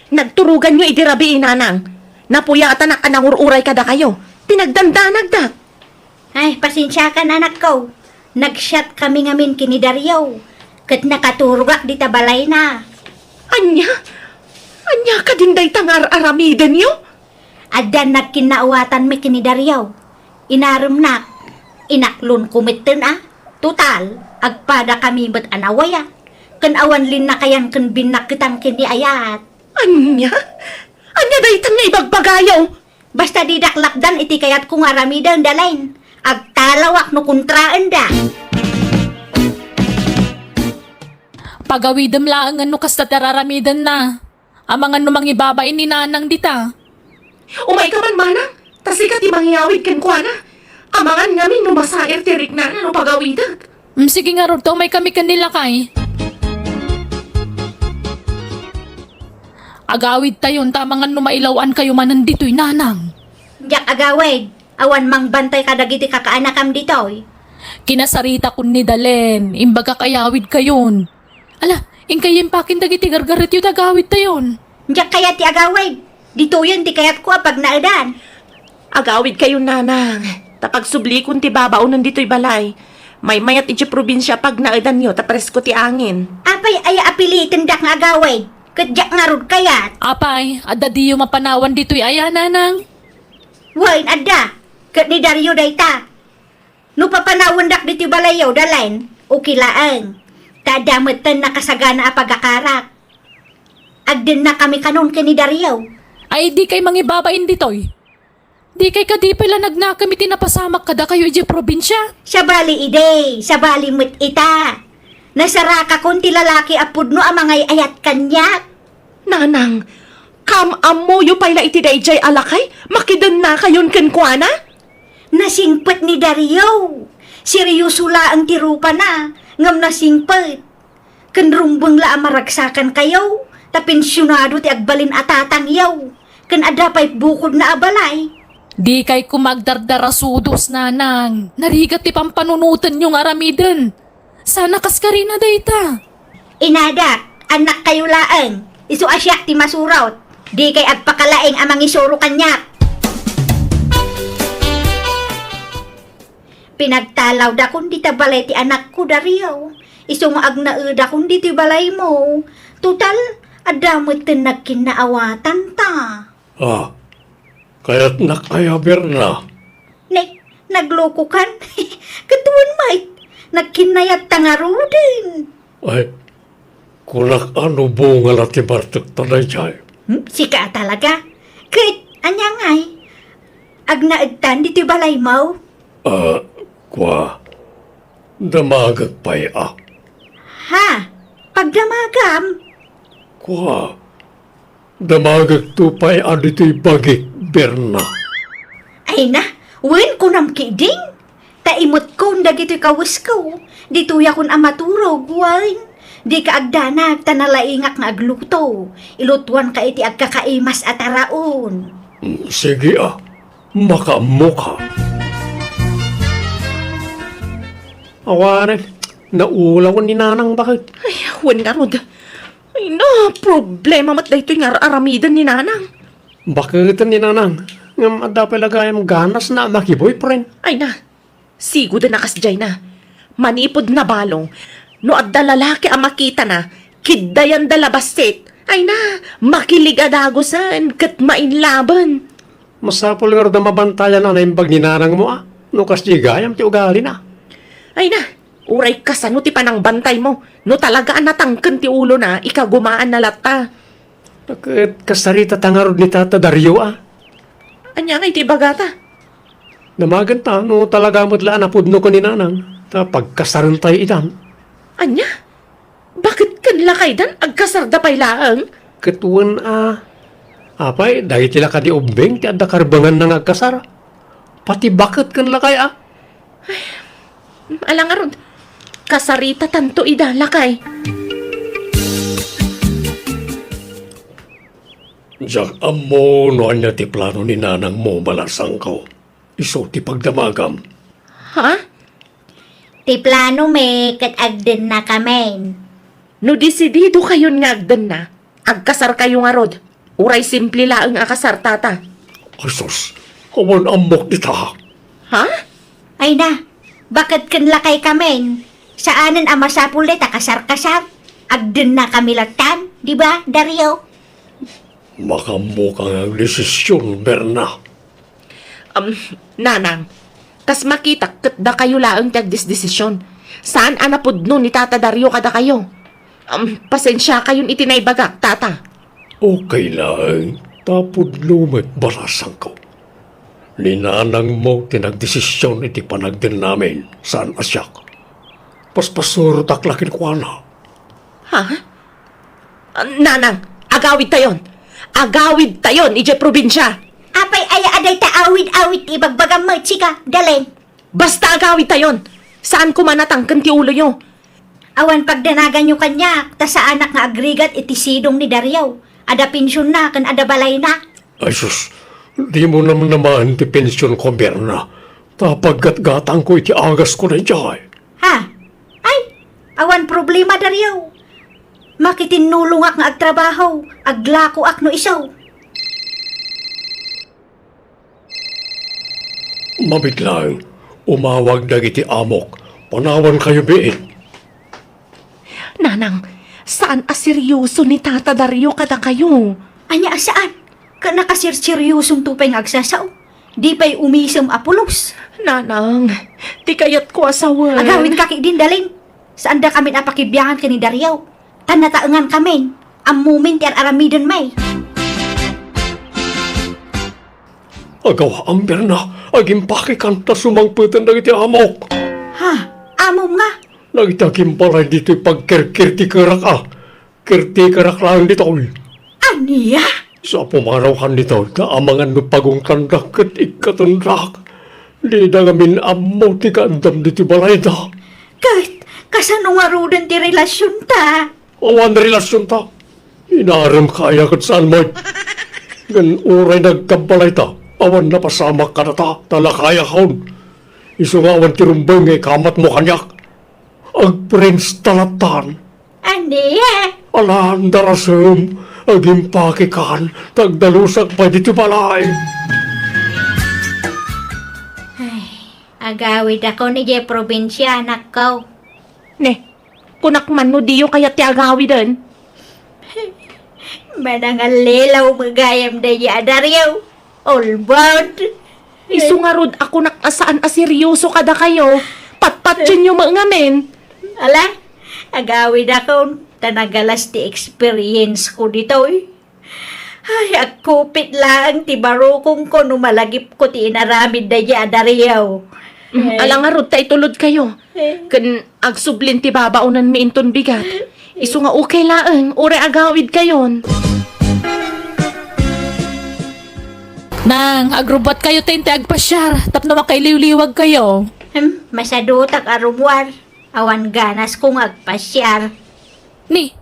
Nagturoganyo idi rabii, nanang. Napuyatanak a nangur-uray kadakayo. Ti nagdandanagda. Ay, pasensiakan, anakko. Nag-chat kami ngamin ken ni Dario. Ket nakaturogak dita balayna. Ania? Ania kadin dayta nga ar-aramidenyo? Adda nagkinnawatanmi ken ni Dario. Inaremnak, inaklonko metten a. Total, agpadakami met a nawayan. Ken awan linnakayan ken binnakketan ken ni ayat. Ania? Ania daytan nga ibagbagayo? Basta didak lapdan iti kayatko nga aramiden, Dalen. Agtalawak no kontraenda. Pagawidem laengen no kasta ti ar-aramidenna. Amangan no mangibabain ni nanang dita. Umayka man, manang. Ta sika ti mangiyawid kenkuana. Amangan ngamin no masair ti riknana no pagawidek. Mm, sige ngarud, ta umaykami ken ni lakay. Agawidtayon ta amangan no mailaw-ankayo manen ditoy, nanang. Diak agawid. Awan mangbantay kadagiti kakaanakam ditoy. Kinasaritakon ni Dalen, imbagak ayawidkayon. Ala, inkay impakin dagiti gargaretyo ta agawidtayon. Diak kayat ti agawid. Ditoyen ti kayatko a pagnaedan. Agawidkayon, nanang. Ta pagsublikon ti babaonen ditoy balay. Maymayat idiay probinsia a pagnaedanyo ta presko ti angin. Apay aya a pilitendak nga agawid? Ket diak ngarud kayat. Apay, adda diyo mapanawan ditoy aya, nanang? Wen, adda. Ket ni Dario dayta. No papanawendak ditoy balayyo, Dalen, okay laeng. Ta adda metten nakasagana a pagakarak. Agdennakami kanon ken ni Dario. Ay, dikay mangibabain ditoy. Dikay kadi pay la nagnakam iti napasamak kadakayo idiay probinsia? Sabali idi, sabali met ita. Nasarakakon ti lalaki a pudno a mangay-ayat kaniak. Nanang, kaam-ammoyo pay la iti daydiay a lakay, makidennakayon kenkuana? Nasingpet ni Dario. Serioso laeng ti rupana, ngem nasingpet. Ken rumbeng la a maragsakankayo, ta pensionado ti agbalin a tatangyo, ken adda pay bukodna a balay. Dikay koma agdardarasudos, nanang. Narigat ti pampanunotenyo nga aramiden. Sana kaskarina dayta. Inadak, annakkayo laeng. Isu a siak ti masurot. Dikay agpakalaing a mangisuro kaniak. Pinagtalawdakon dita balay ti anakko, Dario. Isu nga agnaedakon ditoy balaymo. Total, adda met ti nagkinnaawatanta. Ah, kayatnak aya, Berna? Ne, naglokokan? Ket wen met, nagkinnayatta ngaruden. Ay, kunak a no bunga la ti bartekta daydiay. Hmm? Sika a talaga? Ket, ania ngay? Agnaedtan ditoy balaymo? Ah, kua, damagek pay a. Ha? Pagdamagam? Kua, damagekto pay a ditoy bagik, Berna. Ay na, wen kunam ketdin? Ta imetkon dagitoy kawesko, ditoyakon a maturog, wen. Dika agdanag ta nalaingak nga agluto. Ilutoanka iti agkakaimas a taraon. Mm, sige a, makaammoka. Awanen, naulawen ni Nanang baket. Ay, wen ngarud. Ay na, problema met daytoy nga ar-aramiden ni Nanang. Baketen ni Nanang, ngem adda pay la gayam ganasna a maki-boyfriend. Ay na, sigoden a kasdiay na. Manipud nabalo, no adda lalaki a makitana, kiddayanda la bassit. Ay na, makilig a dagusen ket mainlaben. Masapul ngarud a mabantayan a naimbag ni Nanangmo a, no kasdiay gayam ti ugalina. Ay na, uray kasano ti panangbantaymo, no talaga a natangken ti ulona, ikagumaanna latta. Ket kasaritata ngarud ni Tata Dario a. Ania ngay ti ibagata? Damagenta no talaga met la a napudno ken ni Nanang, ta pagkasarentayo itan. Ania? Baket ken lakaydan agkasarda pay laeng? Ket wen a. Apay, dagiti la kadi ubbing ti adda karbenganna nga agkasar. Pati baket ken lakay a. Ala ngarud, kasaritatanto ida, lakay. Diak ammo no ania ti plano ni nanangmo, balasangko. Isu ti pagdamagam. Ha? Ti planomi ket agdennakamin. No desididokayon nga agdenna, agkasarkayo ngarud. Uray simple laeng a kasar, Tata. Ay sus, awan ammok dita. Ha? Ay na, baket ken lakaykamin? Saanen a masapul dayta kasar-kasar. Agdennakami lattan, di ba, Dario? Makaammoka nga agdesision, Berna. Um, Nanang, kas makitak ket dakayo laeng ti agdesdesision. Saan a napudno ni Tata Dario kadakayo. Um, pasensiakayon iti naibagak, Tata. Okay laeng, ta pudno met, balasangko. Ni nanangmo ti nagdesision iti panagdennamin, saan a siak. Paspasurotak la kenkuana. Ha? Ah, Nanang, agawidtayon. Agawidtayon idiay probinsia. Apay aya a Dayta awid-awid ti ibagbagam met sika, Dalen. Basta agawidtayon. Saan koma natangken ti uloyo. Awan pagdanaganyo kaniak, ta saanak nga agrigat iti sidong ni Dario. Adda pensionna ken adda balayna. Ay sus, dimo namnamaen ti pensionko, Berna. Ta paggatgatangko iti agasko daydiay. Ha? Ay, awan problema, Dario. Makitinnulongak nga agtrabaho, aglakoak no isu. Mabiit laeng, umawag dagiti amok. Panawankayo biit. Nanang, saan a serioso ni Tata Dario kadakayo. Ania a saan? Ket nakasirseriosom to pay nga agsasao. Di pay umisem a pulos. Nanang, ti kayatko a sawen. Agawidka ketdin, Dalen. Saandakamin a pakibiangan ken ni Dario. Ta nataengankamin. Ammomin ti ar-aramiden, may. Agaw, Amberna, agimpakekan ta sumangpeten dagiti amok. Ha? Amom nga? Dagiti agimbalay ditoy pagkerker ti kerak a. Kertikerak laeng ditoy. Ania? Sa pumanaw kan ditoy, ta amangan no pagungtandak ket ikkatendak. Dida ngamin ammo ti kaaddam ditoy balayda. Ket, kasano ngaruden ti relasionta? Awan relasionta. Inaremka aya ket saan met. Ngem uray nagkabbalayta, awan napasamak kadata, ta lakayakon. Isu nga awan ti rumbeng nga ikamatmo kaniak. Agprince ta lattan. Ania? Ala, darasem, agimpakekan, ta agdalusak pay ditoy balay. Ay, agawidakon idiay probinsia, anakko. Ne, kunak man no diyo kayat ti agawiden. Manangallilaw met gayam daydi a Dario. All bound. Isu ngarud a kunak a saan a serioso kadakayo. Patpationyo met ngamin. Ala, agawidakon, ta nagalas ti experience ko ditoy. Ay, agkupit laeng ti barukongko no malagipko ti inaramid daydi a Dario. Mm, eh. Ala ngarud ta itulodkayo. Eh. Ken agsublin ti babaonenmi inton bigat. Isu nga okay laeng, uray agawidkayon. Nang, agrubbuatkayo ta intay agpasiar tapno makailiwliwagkayo. Hmm, masadutak a rummuar. Awan ganasko nga agpasiar. Ni,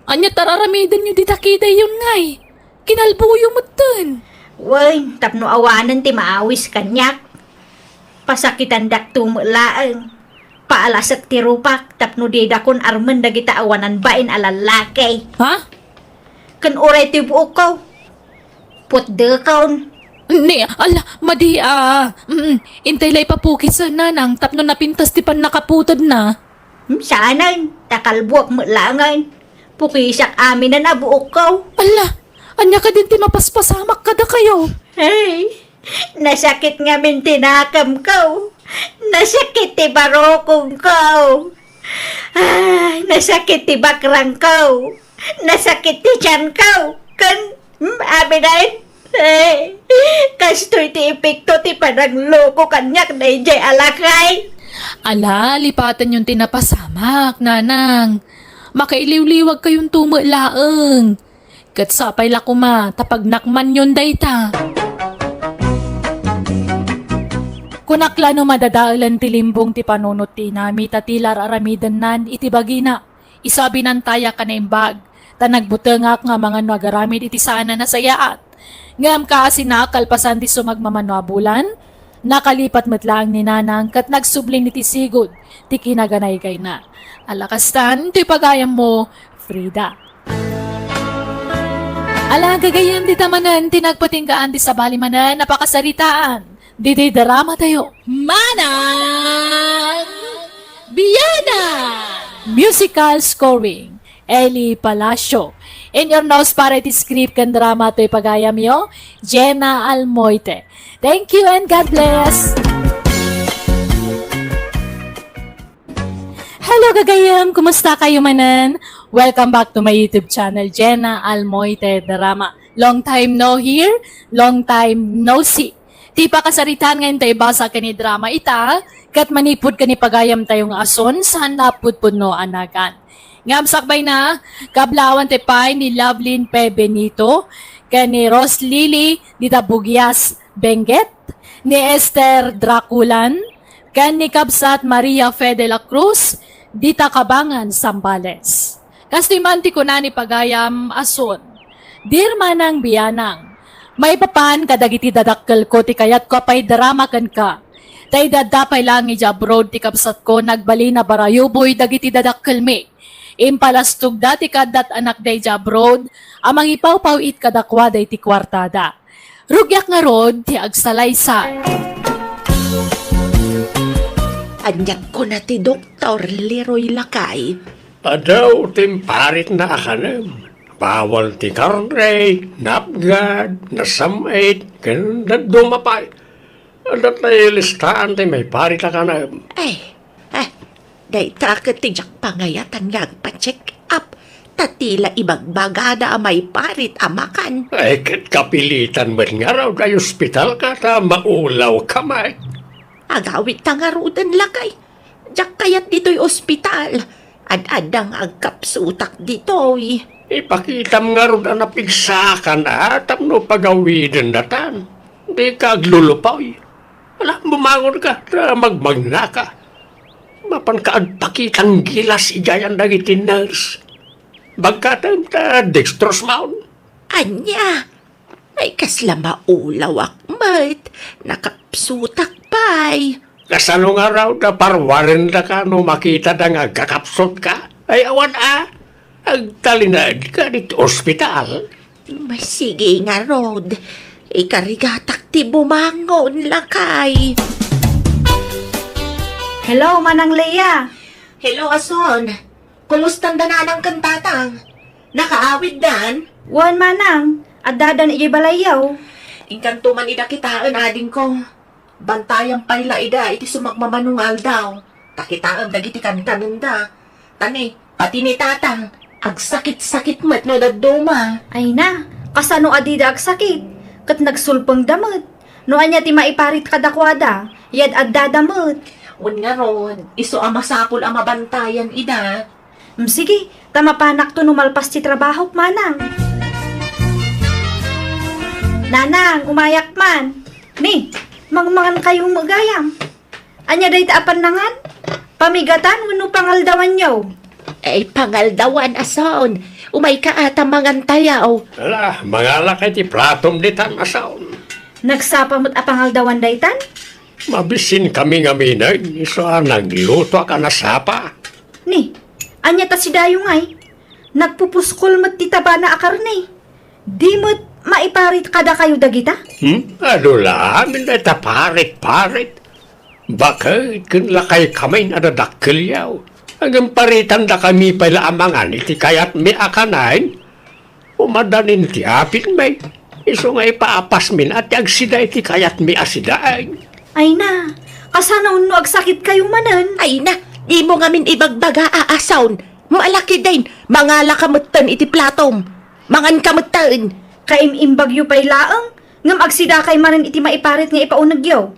ania ti ar-aramidenyo dita kadakayon ngay? Kinalboyo metten. Wen, tapno awanen ti maawis kaniak. Pasakitandakto met laeng. Paalasek ti rupak tapno didakon armen dagita awanan bain a lallaki. Ha? Ken uray ti buokko. Putdekon. Ni, ala, madi, ah, mm, intay la ipapukis, nanang, tapno napintas ti pannakaputedna. Hmm, saanen, ta kalbuak met laengen. Pukisak aminen a buokko. Ala, ania kadin ti mapaspasamak kadakayo? Ay, nasakit ngamin ti nakemko. Nasakit ti barukongko. Ay, nasakit ti bakrangko. Nasakit ti tianko. Ken, hmm, aminen. Eh, kastoy ti epekto ti panangloko kaniak daydiay a lakay. Ala, lipatenyon ti napasamak, nanang. Makailiwliwagkayonto met laeng. Ket sapay la koma ta pagnakmanyon dayta. Kunak la no madadaelen ti limbong ti panunot ti inami ta ti la ar-aramidennan iti bagina. Isu a binantayak a naimbag, ta nagbutengak nga amangan no agaramid iti saan a nasayaat. Ngem kaasina, kalpasan ti sumagmamano a bulan, nakalipat met laeng ni Nanang ket nagsublin iti sigud ti kinaganaygayna. Ala kastan, toy pagayammo, Frida. Ala, gagayyem, dita manen ti nagpatinggaan ti sabali manen a pakasaritaan. Ditoy drama tayo. Manang Biana! Musical scoring, Eli Palacio. In your nose para iti script ken drama toy pagayamyo, Jenna Almoite. Thank you and God bless! Hello, gagayem! Kumusta kayo manen? Welcome back to my YouTube channel, Jenna Almoite Drama. Long time no hear, long time no see. Ti pakasaritaan nga inta ibasa ken idrama ita, ket manipud ken ipagayam tayo nga ason, saan la pudpudno a nagan. Ngem sakbayna, kablawan ti pay ni Lovelyn P. Benito, ken ni Rose Lily dita Bugias, Benguet, ni Esther Draculan, ken ni Kabsat Maria Fe de la Cruz dita Cabangan, Zambales. Kastoy man ti kuna ni pagayam a son, Dear Manang Bianang, maipapan kadagiti dadakkelko ti kayatko a paidarama kenka. Ta idi adda pay laeng idiay abroad ti kabsatko, nagbalin a barayuboy dagiti dadakkelmi. Impalastogda ti kaadda ti anakda idiay abroad a mangipawpaw-it kadakuada iti kuartada. Rugiak ngarud ti agsalaysay. Ania't kuna ti doktor, Leroy, lakay? Adu ti imparitna a kanem. Bawal ti karne, napgad, nasam-it, ken dadduma pay. Adda ti listaan ti maiparit a kanem. Ay, ah, dayta ket ti diak pangayatan nga agpa-check up. Ta ti la ibagbagada a maiparit a makan. Ay, ket kapilitan met ngarud a ospitalka ta maulawka met. Agawidta ngaruden, lakay. Diak kayat ditoy ospital. Ad-adda nga agkapsutak ditoy. Ipakitam ngarud a napigsaakan a tapno pagawidendatan. Dika aglulupoy. Ala, bumangonka, ta magmagnaka. Mapanka agpakitang gilas idiayan dagiti nurse. Bagkatem ta dextrose maon. Ania? Ay, kasla maulawak met. Nakapsutak pay. Kasano ngarud a parwarendaka no makitada nga agkakapsutka? Ay, awan a. Agtalinaedka ditoy ospital. Masigi ngarud. Ikarigatak ti bumangon, lakay. Hello, Manang Lea. Hello, a son. Kumustan da nanang ken tatang? Nakaawiddan? Wen, manang, addadan idiay balayyo. Inkanto man ida kitaen, adingko. Bantayam pay la ida iti sumagmamano nga aldaw. Ta kitaem dagiti kankanenda. Ta ni, pati ni tatang, agsakit-sakit met no dadduma. Ay na, kasano a dida agsakit? Ket nagsulpengda met. No ania ti maiparit kadakuada, ad-addada met. Wen ngarud, isu a masapul a mabantayan ida. Mm, sige, ta mapanakto no malpas ti trabahok, manang. Nanang, umayak man. Ni, mangmangan kayo met gayam. Ania dayta a pannangan? Pamigatan wenno pangaldawanyo? Ay, pangaldawan, a son. Umayka a ta mangantayo. Ala, mangalaka iti platom ditan, a son. Nagsapa met a pangaldawan daytan? Mabisinkami ngamin, isu a naglutoak a nasapa. Ni, ania ta sidayo ngay? Nagpupuskol met ti tabana a karne. Di met maiparit kadakayo dagita? Hmm? Adu la amin dayta parit-parit. Baket ken lakaykamin a dadakkelyo. Ngem paritandakami pay la a mangan iti kayatmi a kanen. Umadanin ti apitmi. Isu nga ipaapasmin a ti agsida iti kayatmi a sidaen. Ay na, kasano no agsakitkayo manen? Ay na, dimo ngamin ibagbaga a, a son. Malakiden, mangalaka metten iti platom. Manganka metten. Kaim-imbagyo pay laeng, ngem agsidakay manen iti maiparit nga ipaunegyo.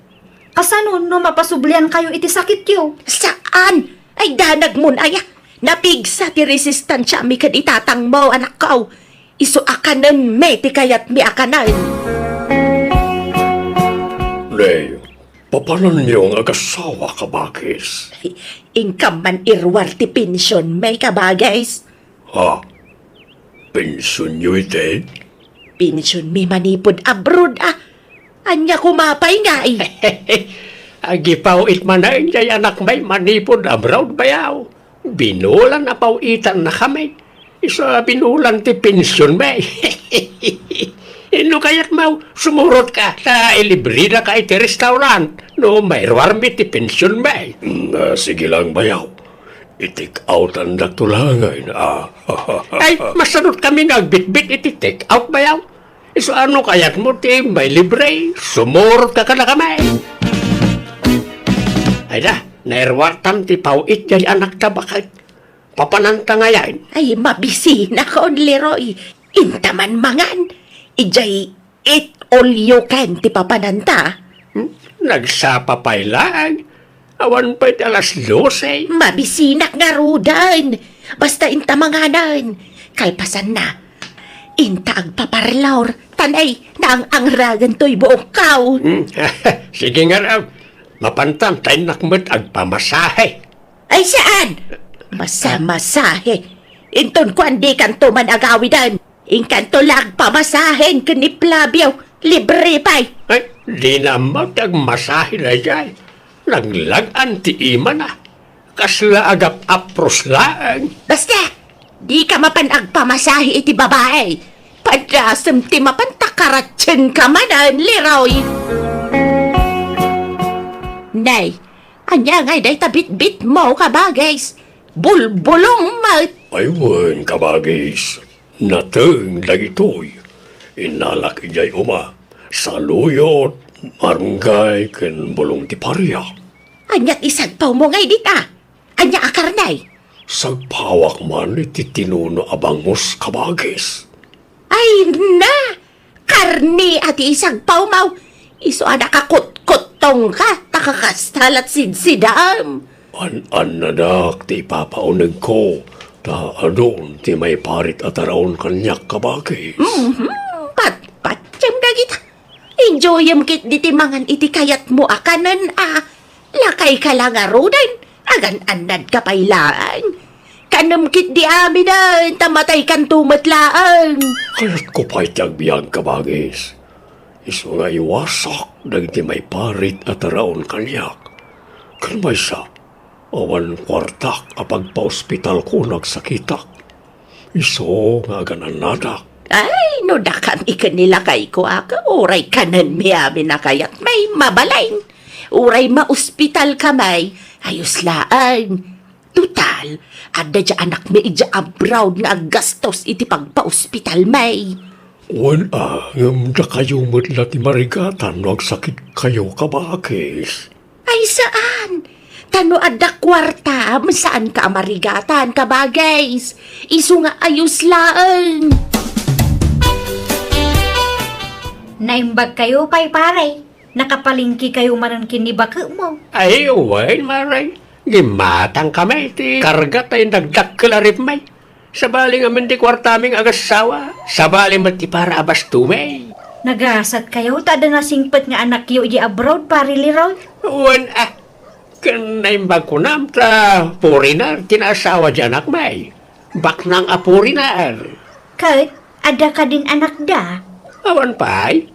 Kasano no mapasubliankayo iti sakityo? Saan! Ay, danagmon aya! Napigsa ti resistansiami ken itatangmo, anakko. Isu a kanenmi ti kayatmi a kanen. Nay, papananyo nga agasawa, kabagis? Ay, inkam man iruar ti pensionmi, kabagis. Ha? Pensionyo iti? Pensionmi manipud abroad, a. Ania koma pay ngay? Agipaw-it manen jay anakmi manipud abroad, bayaw. Binulan a paw-itannakami. Isu a binulan ti pensionmi. No kayatmo, sumurotka ta ilibredaka iti restaurant no mairuarmi ti pensionmi. Mm, ah, sige lang, bayaw. I-take outandakto laengen, a. Ay, masanotkami nga agbitbit iti take out, bayaw. Isu a no kayatmo ti mailibre, sumurotka kadakami. Ay da, nairuartan ti paw-it jay anakta, baket. Papananta ngayen? Ay, mabisinakon, Leroy. Inta man mangan. Idiay eat all you can ti papananta. Hmm? Nagsapa pay laeng. Awan pay ti alas dose. Mabisinak ngaruden. Basta inta manganen. Kalpasanna, inta agpaparlor. Ta nay, naang-angragan toy buokkaw. Hmm. Sige ngarud, mapantan ta innak met agpamasahe. Ay, saan? Masamasahe. Inton kuan, dikanto man agawiden. Inkanto la agpamasahen ken ni Flavio. Libre pay. Ay, dina ammo ti agmasahe daydiay. Laglag-an ti imana. Kasla agap-apros laeng. Basta, dika mapan agpamasahe iti babae. Padasem ti mapan ta karatsienka manen, Leroy. Nay, ania ngay dayta bitbitmo, kabagis? Bulbulong met. Ay wen, kabagis. Nateng dagitoy. Innalak idiay uma. Saluyot, marunggay, ken bulong ti paria. Ania ti sagpawmo ngay dita? Ania a karne? Sagpawak man iti tinuno a bangus, kabagis. Ay na! Karne a ti isagpawmo! Isu a nakakutkuttongka, ta kakasta la't sidsidam. An-annadak ti ipapaunegko, ta adun ti maiparit a taraon kaniak, kabagis. Mhm. Patpatiem dagita. Enjoyem ketdi ti mangan iti kayatmo a kanen a. Lakayka la ngaruden, agan-annadka pay laeng. Kanem ketdi aminen, ta mataykanto met laeng. Kayatko pay ti agbiag, kabagis. Isu nga iwasak dagiti maiparit a taraon kaniak. Ken maysa, awan kuartak a pagpaospitalko no agsakitak. Isu nga agan-annadak. Ay, no dakami ken ni lakayko a, uray kanenmi amin a kayatmi, mabalin. Uray maospitalkami, ayos laeng. Total, adda diay anakmi idiay abroad nga aggastos iti pagpaospitalmi. Wen a, ngem dakayo met la ti marigatan no agsakitkayo, kabagis. Ay, saan? Ta no adda kuartam, saanka a marigatan, kabagis. Isu nga ayos laeng. Naimbagkayo pay, pare. Nakapalengkekayo manen ken ni baketmo. Ay, wen, mare. Gimmatangkami iti karga ta indakdakkel a rifmi. Sabali ngamin ti kuartami nga agassawa, sabali met ti para a bastomi. Nagasatkayo ta adda nasingpet nga anakyo idiay abroad, Pare Leroy? Wen a, ken naimbag kunam ta foreigner ti naasawa diay anakmi. Baknang a foreigner. Ket adda kadin anakda? Awan pay.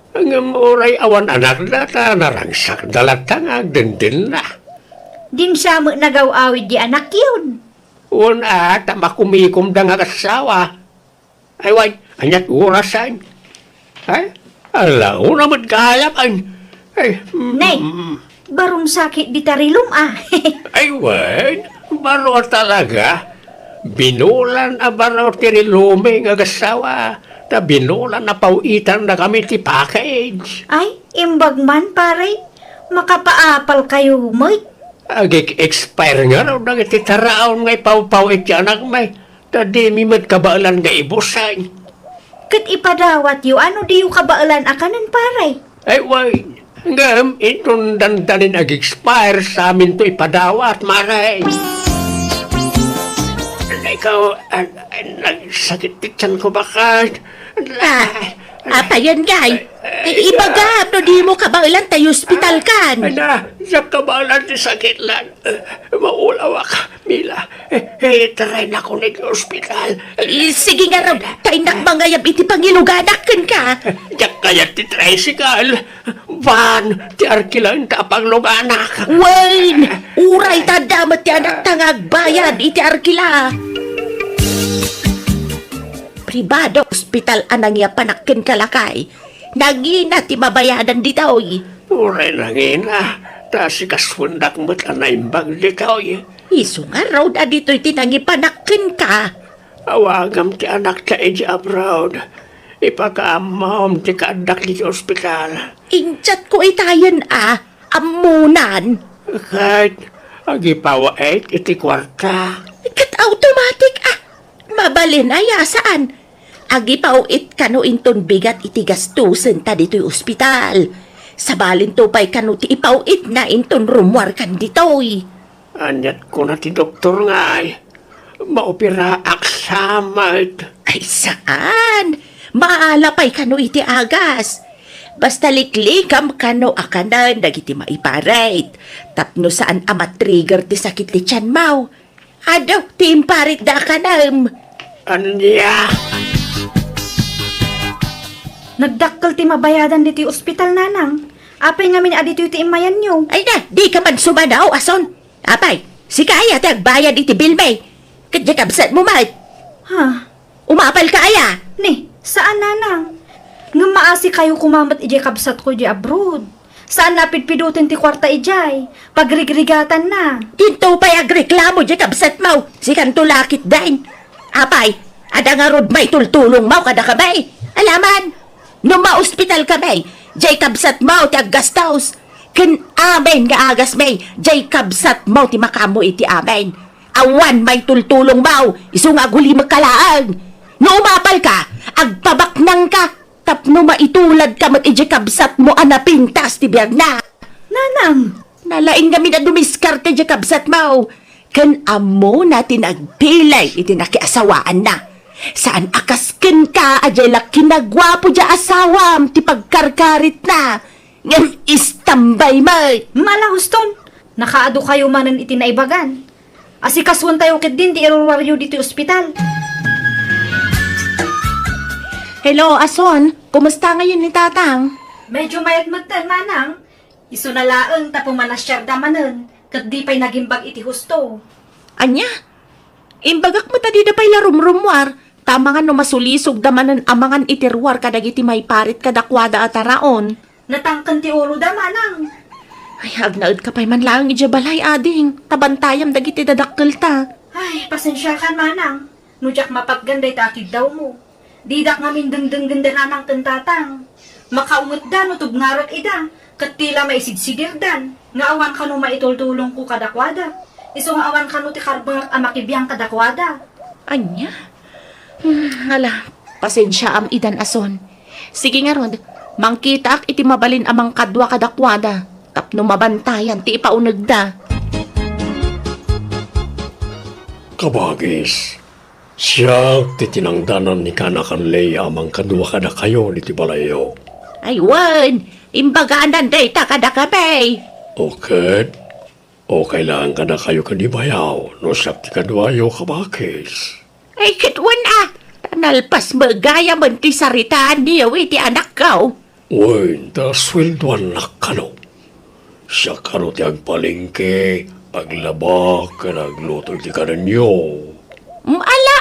Ngem uray awan anakda ta narangsakda latta nga agdendennda. Dinsa met nagaw-awid diay anakyon? Wen a, ta makumikomda nga agassawa. Ay, wen, aniat orasen? Ay, ala, una met gayam, ay, ay, mm, Nay, mm. Baron sakit dita rilum, a. Ay, wen, baro a talaga. Binolan a baro ti rilumi nga agassawa, ta binolan a paw-itandakami ti package. Ay, imbag man, pare. Makapaapalkayo met. Agik-expire ngarud dagiti taraon nga ipawpaw-it ti anakmi. Ta dimi met kabaelan nga ibusen. Ket ipadawatyo a no diyo kabaelan a kanen, pare? Ay, wen. Ngem inton dandanin ag-expire, saminto ipadawat, mare. Ikaw, an-, an-, nagsakit ti tiyanko, baket. Ah, apayen, gay? I-, ibagam no dimo kabaelan ta iospitalkan. Ay na, diak kabaelan ti sakit lan. Maulawak, Mila. Eh, eh, taraynakon iti ospital. Eh, sige ngarud, ta innak mangayab iti pangiluganak kenka. Diak kayat ti tricycle. Van, ti arkilaen ta a pangluganak. Wen, uray ta adda met ti anakta nga agbayad iti arkila. Pribado ospital a nangiapanak kenka, lakay. Nangina ti mabayadan ditoy. Uray nangina, ta sikasuendak met a naimbag ditoy. Isu ngarud a ditoy ti nangipanak kenka. Awagam ti anakta idiay abroad. Ipakaammom ti kaaddak idiay ospital. Injatko itayen a, ammonan. Ket agipaw-it iti kuarta. Ket automatic a. Mabalin aya, saan? Agipaw-it kano inton bigat iti gastusen ta ditoy ospital. Sabalinto pay kano ti ipaw-itna inton rummuarkan ditoy. Aniat kuna ti doktor ngay? Maoperaak sa met. Ay, saan? Maala pay kano iti agas. Basta liklikam kano a kanen dagiti maiparit. Tapno saan a matrigger ti sakit ti tianmo. Adu, ti imparitda a kanem. Ania? Nagdakkel ti mabayadan ditoy ospital, Nanang. Apay ngamin a ditoy ti immayanyo? Ay na, dika man sumanaw, Ason. Apay, sika aya ti agbayad iti bilmi. Ket diay kabsatmo met. Ha? Umapalka aya? Ni, saan, Nanang. Ngem maasikayo koma met idiay kabsatko idiay abroad. Saan a pidpiduten ti kuarta idiay. Pagrigrigatanna. Dinto pay agreklamo diay kabsatmo. Sikanto la ketdin. Apay, adda ngarud maitultulongmo kadakami? Alaman, no maospitalkami, diay kabsatmo ti aggastos. Ken amin nga agasmi, diay kabsatmo ti makaammo iti amin. Awan maitultulongmo, isu nga agulimekka laeng. No umapalka, agpabaknangka, tapno maituladka met idiay kabsatmo a napintas ti biagna. Nanang! Nalaing ngamin a dumiskarte diay kabsatmo. Ken ammona ti nagpilay iti nakiasawaanna. Saan a kas kenka a diay la kinaguapo diay asawam ti pagkarkaritna. Ngem istambay met. Mala Huston, nakaadu kayo manen iti naibagan. Asikasuentayo ketdin ti iruruaryo ditoy ospital. Hello, Ason. Kumusta ngayon ni Tatang? Medyo mayat metten, Manang. Isuna laeng ta pumanasiarda manen, ket di pay nagimbag iti husto. Ania? Imbagak met a dida pay la rumrummuar, ta amangan no masulisogda manen amangan iti ruar kadagiti maiparit kadakuada a taraon. Natangken ti uloda, Manang. Ay, agnaedka pay man laeng idiay balay, ading, ta bantayam dagiti dadakkelta. Ay, pasensiakan, Manang, no diak mapatgan dayta a kiddawmo. Didak ngamin dengdenggen da Nanang ken Tatang. Makaungetda no tubngarek ida, ket ti la maisigsigirdan, nga awan kano maitultulongko kadakuada. Isu nga awan kano ti karbengek a makibiang kadakuada. Ania? Hmm, ala, pasensiaam idan, Ason. Sige ngarud, mangkitaak iti mabalin a mangkadua kadakuada, tapno mabantayan ti ipaunegda. Kabagis, siak ti tinangdanan ni kaanakan Lea a mangkadua kadakayo ditoy balayyo. Ay wen, imbaganan dayta kadakami. O ket, okay laeng kadakayo ken ni bayaw no siak ti kaduayo, kabagis. Ay, ket wen a, ta nalpas met gayamen ti saritaanyo iti anakko. Wen, ta sueldoannak kano. Siak kano ti agpalengke, aglaba, ken agluto iti kanenyo. Mm, ala,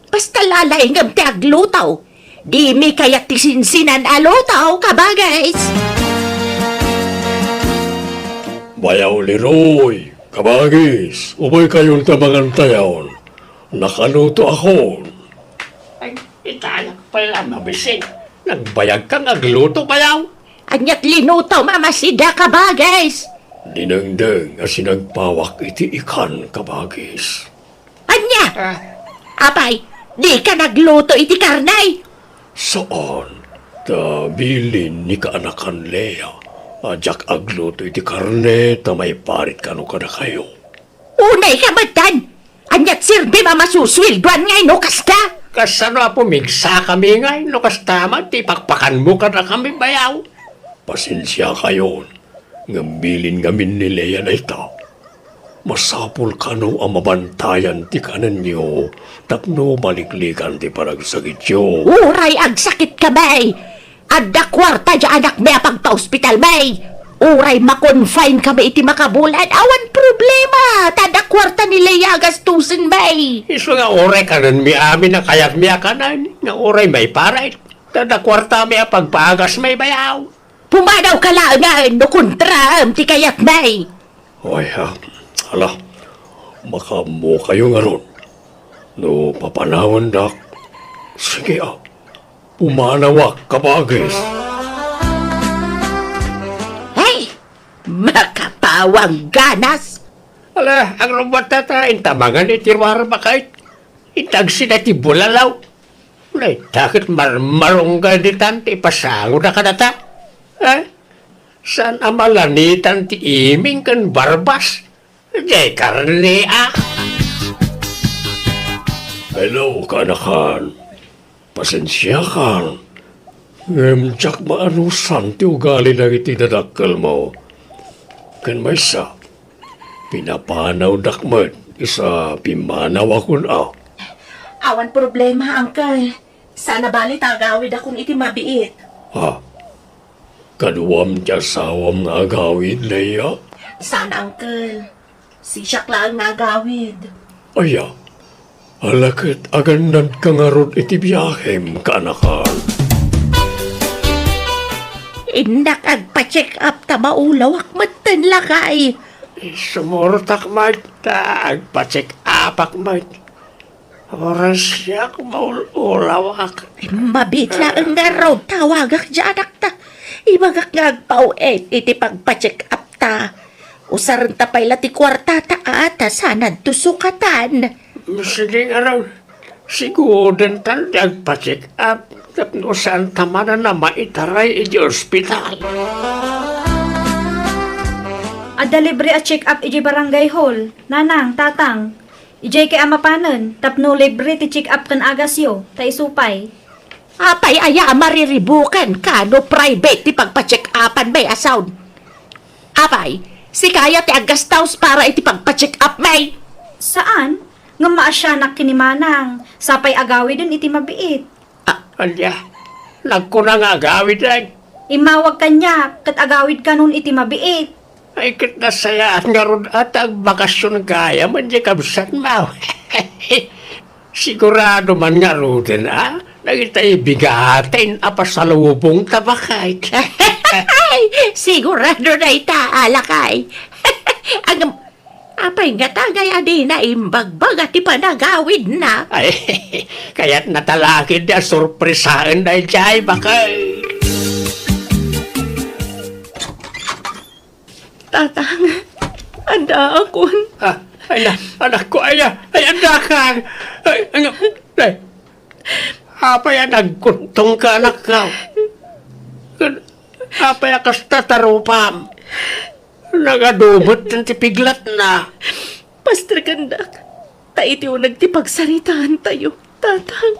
basta lalaingem ti agluto. Dimi kayat ti sinsinan a luto, kabagis. Bayaw Leroy, kabagis, umaykayon ta mangantayon. Nakalutoakon. Ay, itayak pala, mabising. Nagbayagka nga agluto, bayaw? Aniat linutom a masida, kabagis? Dinengdeng a sinagpawak iti ikan, kabagis. Ania? Ah. Apay, dika nagluto iti karne? Saan, ta bilin ni kaanakan Lea a diak agluto iti karne ta maiparit kano kadakayo. Unay ka metten! Aniat serbim a masusueldoan ngay no kasta? Kasano a pumigsakami ngay no kasta man ti pakpakanmo kadakami, bayaw? Pasensiakayon, ngem bilin ngamin ni Lea dayta. Masapul kano a mabantayan ti kanenyo tapno maliklikan ti panagsakityo. Uray agsakitkami, adda kuarta diay anakmi a pagpaospitalmi. Uray makonfinekami iti makabulan, awan problema, ta adda kuarta ni Lea a gastusenmi. Isu nga uray kanenmi amin a kayatmi a kanen, nga uray maiparit, ta adda kuartami a pagpaagasmi, bayaw. Pumanawka laengen no kontraem ti kayatmi. Ay, ah, ala, makaammokayo ngarud. No papanawandak, sige, ah, pumanawak, kabagis. Ay, makapawang ganas. Ala, agrumbuat ta, intamangan iti ruar bakay. Intagsida ti bulalaw. Dayta ket marmarungga ditan ti ipasangoda kadata. Eh? Saan a malanitan ti iming ken barbas? Diay karne, ah. Hello, kaanakan. Pasensiakan. Ngem diak maanusan ti ugali dagiti dadakkelmo. Ken maysa, pinapanawdak met isu a pimmanawakon a. Awan problema, Uncle. Saan a bali ta agawidakon iti mabiit. Ha? Kaduam ti asawam nga agawid, Leia? Saan, Uncle. Sisiak laeng nga agawid. Aya, ala ket agannadka ngarud iti biahem, kaanakan. Innak agpa-check up ta maulawak metten, lakay. Sumurtak met ta agpa-check upak met. Oras siak maul-ulawak. Mabiit laeng ngarud, tawagak diay anakta. Ibagak nga agpaw-en iti pagpa-check up ta. Usarenta pay la ti kuartata a ta saan adto sukatan. Sige ngarud, sigudentan ti agpa-check up tapno saanta manen a maitaray iti ospital. Adda libre a check up iti barangay hall, nanang, tatang. Idiay kay a mapanen, tapno libre ti check-up ken agasyo, ta isu pay. Apay aya a mariribuken ka no private ti pagpa-check-upan, may asaw? Apay, sika aya ti aggastaus para iti pagpa-check-up, may? Saan? Ngem maasianak ken ni Manang, sapay agawiden iti mabiit. Ah, ania? Nagkuna nga agawiden? Immawag kaniak, ket agawidkanon iti mabiit. Ay, ket nasayaat ngarud a ta agbakasyon gayam, ania kabsatmo? Sigurado man ngaruden, a? Dagita bigaten a pasalubongta, baket. Sigurado dayta, a lakay. Ang Apay ngata ngay a dina imbagbaga ti panagawidna? Ay, kayatna ta la ketdi a sorpresaen daydiay, baket. Tatang, addaakon. Ah, ay na, anakko, ay, ay, addakan. Ay, ano, ay, apay a nagkuttongka, anakko? Apay a kasta ti rupam? Nagadu met ti piglatna. Pasterkendak, ta iti uneg ti pagsaritaantayo, tatang.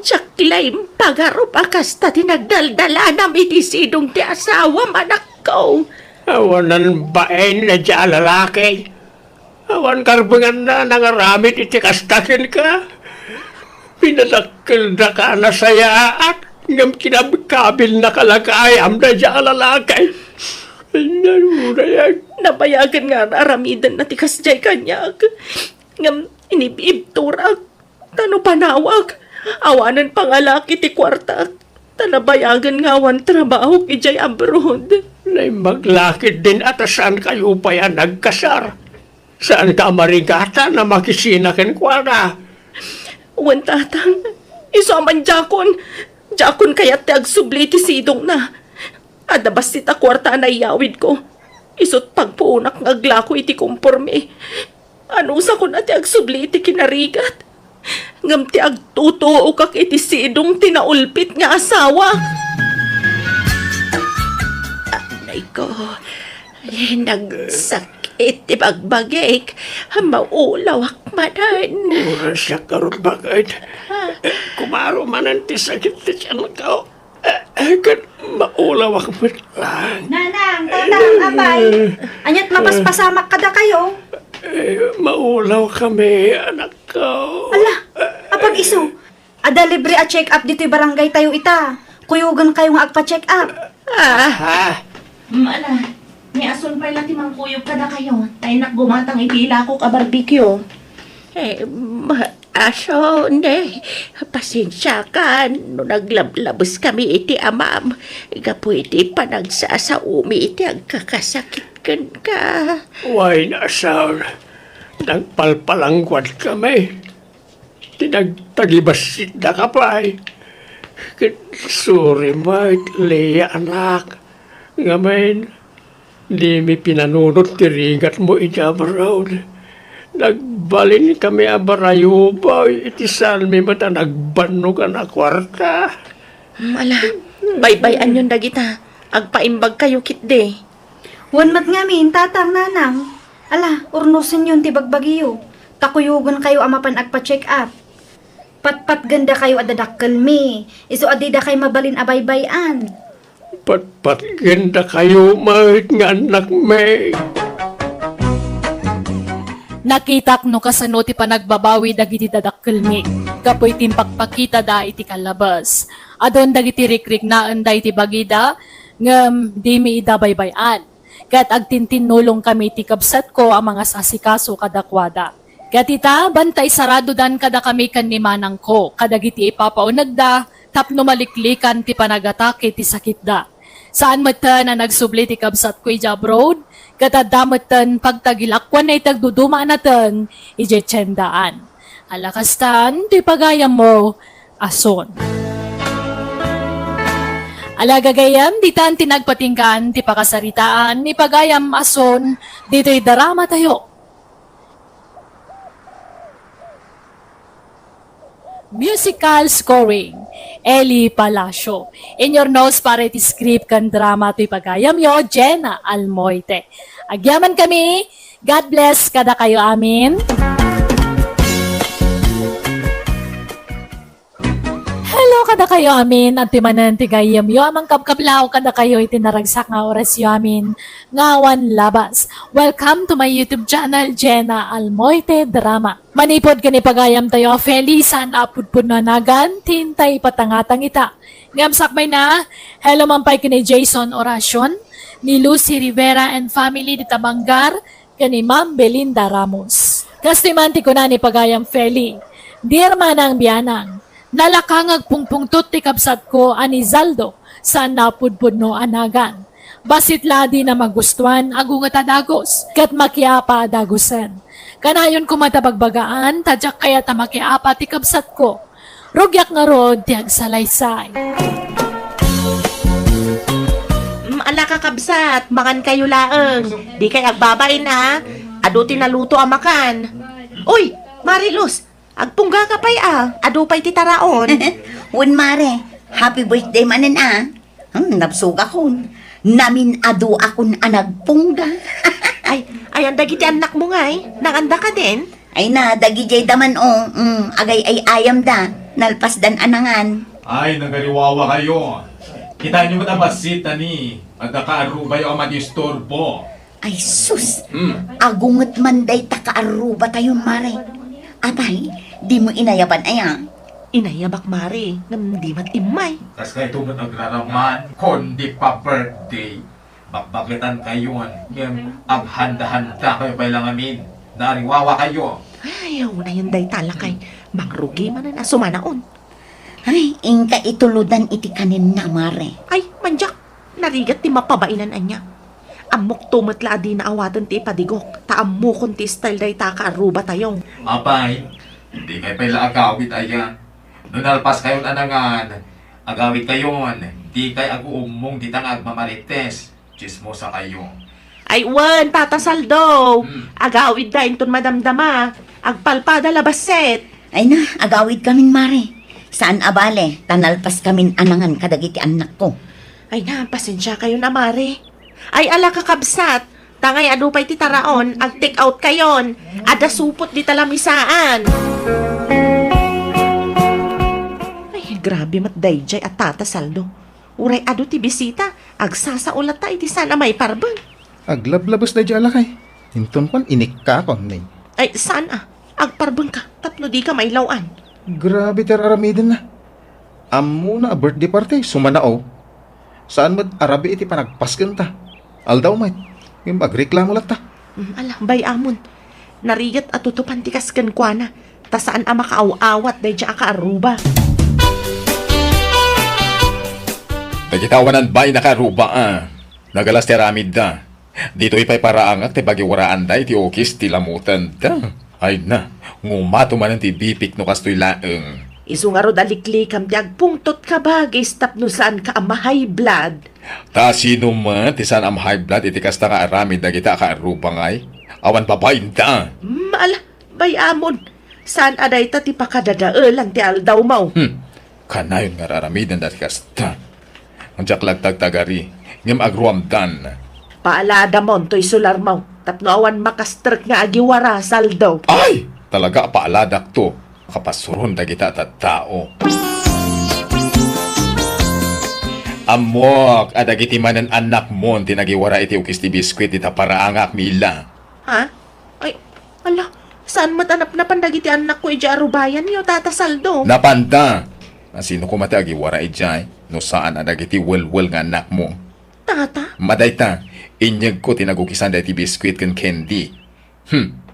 Diak la impagarup a kasta ti nagdaldalanam iti sidong ti asawam, anakko. Awanan bain daydiay a lalaki. Awan karbenganna a nangaramid iti kasta kenka. Pinadakkeldaka a nasayaat, ngem kinabkabilnaka la gayam daydiay a lalaki. Ay, naruray. Nabayagen nga ar-aramidenna ti kasdiay kaniak. Ngem inib-ibturak. Ta no panawak, awanen pangalak iti kuartak, ta nabayagen nga awan trabahok idiay abroad. Naimbag la ketdin a ta saankayo pay a nagkasar. Saanka a marigatan a makisina kenkuana. Wen, tatang, isu a man diakon, diakon kayat ti agsubli iti sidongna. Adda bassit a kuarta a naiyawidko. Isut' pagpuonak nga aglako iti komporme. Anusakon a ti agsubli iti kinarigat. Ngem ti agtutuokak iti sidong ti naulpit nga asawa. Anay ko, nagsakit ti bagbagik. Maulawak manen. Urasyak ngarud, baket. Kumaro manen ti sakit ti tianko. Eh, eh, ket maulawak met laeng. Nanang, tatang, apay, ania't mapaspasamak kadakayo? Eh, maulawkami, anakko. Ala, apag-isu, adda libre a check-up ditoy barangaytayo ita. Kuyogenkayo nga agpa-check-up. Ah. Ah. Mm, ala, ni Ason pay la ti mangkuyog kadakayo. Ta innak gumatang iti ilakok a barbecue. Eh, ma-, Aso, ne, pasensiakan no naglablabeskami iti amam gapu iti panagsasaomi iti agkakasakit kenka. Wen, Aso, nagpalpalangguadkami ti nagtagibassitdaka pay. Ket sorry met, Leia, anak. Ngamin, dimi pinanunot ti rigatmo iti abroad. Nagbalinkami a barayubaw iti saanmi met a nagbannogan a kuarta. Mm, ala, baybay-anyon dagita. Agpaimbagkayo ketdi. Wen met ngamin, tatang, nanang. Ala, urnosenyon ti bagbagiyo. Kakuyogenkayo a mapan agpa-check up. Patpatgendakayo a dadakkelmi, isu a didakay mabalin a baybay-an. Patpatgendakayo met nga annakmi. Nakitak no kasano ti panagbabawi dagiti dadakkelmi gapu iti impakpakitada iti kallabes. Adun dagiti rikriknaenda iti bagida, ngem dimi ida baybay-an. Ket agtintinnulongkami ti kabsatko a mangasasikaso kadakuada. Ket ita, banta isaradodan kadakami ken ni manangko kadagiti ipapaunegda tapno maliklikan ti panagatake ti sakitda. Saan metten a nagsubli ti kabsatko idiay abroad, ket adda metten pagtagilakuanna iti agduduma a nateng idiay tiendaan. Ala kastan ti pagayammo, Ason. Ala gagayyem, ditan ti nagpatinggaan ti pakasaritaan ni pagayam Ason ditoy drama tayo. Musical scoring, Eli Palacio. In your nose para iti script ken drama toy pagayamyo, Jenna Almoite. Agyaman kami. God bless kadakayo amin. Hello kadakayo amin, adtoy manen ti gayyemyo a mangkabkablaw kadakayo iti naragsak nga orasyo amin nga awan labas. Welcome to my YouTube channel, Jenna Almoite Drama. Manipud ken ni pagayamtayo a Feli, saan a pudpudno a nagan ti intay ipatangatang ita. Ngem sakbayna, hello man pay ken ni Jason Oracion, ni Lucy Rivera and family dita Bangar, ken ni Ma'am Belinda Ramos. Kastoy man ti kuna ni pagayam Feli, "Dear Manang Bianang, nalaka nga agpungpungtot ti kabsatko a ni Zaldo, saan a pudpudno a nagan. Bassit la a dina magustuan, agunget a dagus, ket makiapa a dagusen. Kanayon koma ta bagbagaan, ta diak kayat a makiapa ti kabsatko. Rugiak ngarud ti agsalaysay." Mm, ala, kakabsat, mangankayo laeng. Dikay agbabain, a. Adu ti naluto a makan. Uy, Mare Luz, agpunggaka pay, a. Adu pay ti taraon. Wen, Mare, happy birthday manen, a. Hmm, nabsogakon. Namin-aduakon a nagpungga. Ay, ayan dagiti annakmo ngay? Nangandaka den? Ay na, dagidiay da man, o. Mm, agay-ay-ayamda. Nalpasdan a nangan. Ay, nagariwawakayo. Kitaenyo met a bassit, a ni, adda kaarrubayo a madisturbo. Ay, sus! Hmm. Agunget man dayta kaarrubatayon, Mare. Apay, dimo inayaban aya? Inayabak, Mare, ngem di met immay. Kas kayto met agraraman, kundi pa-birthday. Bakbaketankayon, ngem aghanda-handakayo pay la ngamin. Nariwawakayo. Ay, unayen dayta lakay. Mangrugi manen a sumanaon. Ay, inka itulodan iti kaninna, Mare. Ay, mandiak. Narigat ti mapabainan ania. Ammokto met la a dina awaten ti ipadigok, ta ammokon ti style dayta a kaarrubatayo. Apay, dikay pay la agawid aya. No nalpaskayon a nangan, agawidkayon, dikay aguummong dita nga agmamarites. Tsismosakayo. Ay wen, Tata Saldo. Hmm. Agawidda inton madamdama. Agpalpada la bassit. Ay na, agawidkamin, Mare. Saan a bale, ta nalpaskamin a nangan kadagiti annakko. Ay na, pasensiakayon a, Mare. Ay ala, kakabsat, ta ngay adu pay ti taraon, ag-take out kayon. Adda supot dita lamisaan. Ay, grabe met daydiay a Tata Saldo. Uray adu ti bisita, agsasao latta iti saan a maiparbeng. Aglablabes daydiay a lakay. Inton kuan, inikkakon, ne. Ay, saan a. Agparbengka, tapno dika mailaw-an. Grabe ti ar-aramidenna. Ammona a birthday party, sumanao. Saan met a rabii ti panagpaskenta. Aldaw met. Ngem agreklamo latta. Mm, ala, bay-amon. Narigat a tutupan ti kas kenkuana, ta saan a makaaw-awat daydiay a kaarruba. Dagita awanan bay a kaarruba, a. Nagalas ti aramidda. Ditoy pay paraangak ti pagiwaraanda iti ukis ti lamutenda. Ay na, ngumato manen ti bipik no kastoy laeng. Isu ngarud a liklikam ti agpungtot ka bagis tapno saanka a ma-high blood. Ta sino met ti saan a ma-high blood iti kasta nga aramid dagita a kaarruba ngay? Awan babainda. Mm, ala, bay-amon. Saan a dayta ti pakadadaelan ti aldawmo. Hmm. Kanayon nga ar-aramiden dati kasta. Diak lagtagtagari, ngem agruamdan. Paaladamon toy solarmo, tapno awan makastrek nga agiwara, Saldo. Ay! Talaga a paaladakto, kapastoron dagita a tattao. Ammok a dagiti manen annakmon ti nagiwara iti ukis ti biskuit dita paraangak, Mila. Ha? Ay, ala, saan met a napnapan dagiti annakko idiay arubayanyo, Tata Saldo? Napanda! Asino koma ti agiwara idiay, no saan a dagiti welwel nga annakmo? Tata? Madayta, inyegko ti nagukisan daytoy biskuit ken candy. Hmm.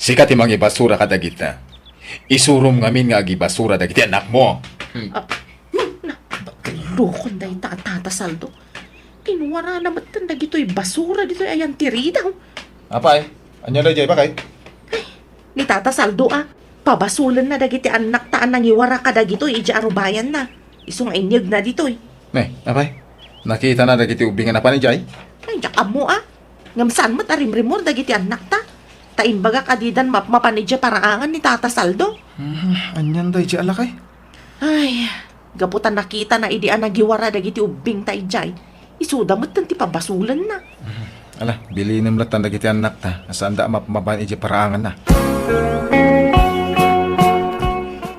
Sika ti mangibasura kadagita. Isurom ngamin nga agibasura dagiti annakmo. Hmm. Ah, na, dukon dayta a Tata Saldo. Kinwarana metten dagitoy basura ditoy ayantirida. Apay, ania daydiay, bakay? Ni Tata Saldo a, pabasolenna dagiti annakta a nangiwara kadagitoy idiay arubayanna. Isu nga inyegna ditoy. Ne, apay, nakitana dagiti ubbing a napan idiay? Ay, diak ammo a. Ngem saan met a rimrimor dagiti annakta. Ta imbagak a didan mapmapan idiay paraangan ni Tata Saldo. Hmm, anian daydiay a lakay? Ay, gapu ta nakitana idi a nagiwara dagiti ubbingta idiay, isuda metten ti pabasolenna. Hmm, ala, bilinem lattan dagiti annakta, a saanda a mapmapan idiay paraanganna.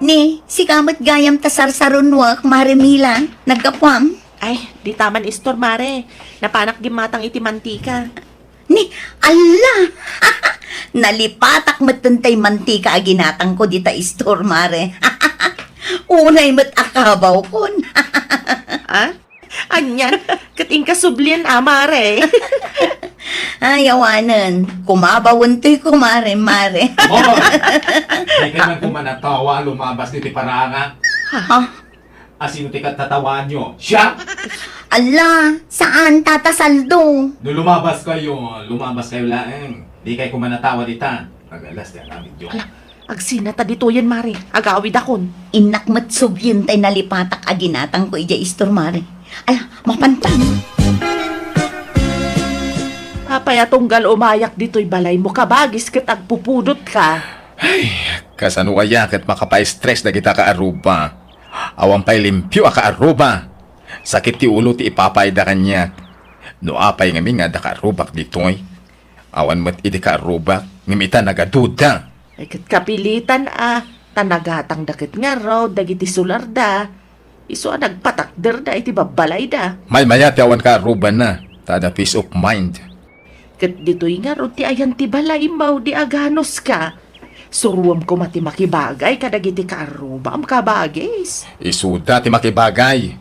Ni, sika met gayam ta sarsarunnuak, Mare Mila, naggapuam? Ay, dita man istor, Mare. Napanak gimmatang iti mantika. Ni, alla! Nalipatak metten tay mantika a ginatangko dita istor, Mare. Unay met a kabawkon. Ah? Anian? Ket inka sublien a, Mare? Ay, awanen. Kumabawen toy, kumare, Mare. Hoy! Dikay man koma natawa a lumabas ditoy paraangak. Ha? Asino ti kattatawaanyo? Siak? Ala, saan, Tata Saldo? No lumabas kayo, lumabas kayo laeng. Dikay koma natawa dita. Nagalas ti aramidyo. Ala, agsinata ditoyen, Mare. Agawidakon. Innak met sublien tay nalipatak a ginatangko idiay istor, Mare. Ala, mapantan. Apay a tunggal umayak ditoy balaymo, kabagis, ket agpupudotka? Ay, kasano aya ket makapaistres dagita kaarruba? Awan pay limpio a kaarruba. Sakit ti ulo ti ipapayda kaniak. No apay ngamin nga adda kaarrubak ditoy? Awan met idi kaarrubak, ngem ita nagaduda. Ay, ket kapilitan a, ta nagatangda ket ngarud dagiti sularda. Isu a nagpatakderda iti babbalayda. Maymaya ti awan kaarrubanna, ta adda peace of mind. Ket ditoy ngarud ti ayan ti balaymo idi aganuska. Suroem koma ti makibagay kadagiti kaarrubam, kabagis. Isuda ti makibagay.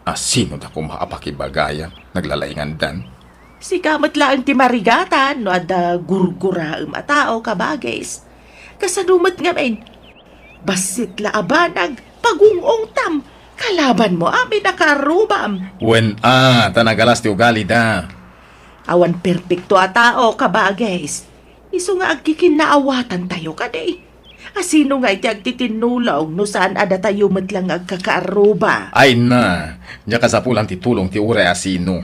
Asinoda koma a pakibagayam? Naglalaingandan. Sika met laeng ti marigatan no adda gurguraem a tao, kabagis. Kasano met ngamin? Bassit la a banag, pagung-ungtam, kalabanmo amin a kaarrubam. Wen a, ta nagalas ti ugalida. Awan perpekto a tao, kabagis. Isu nga agkikinnaawatantayo kadi. Asino nga iti agtitinnulong no saan a datayo met lang nga agkakaarruba? Ay na, nia kasapulan ti tulong ti uray asino.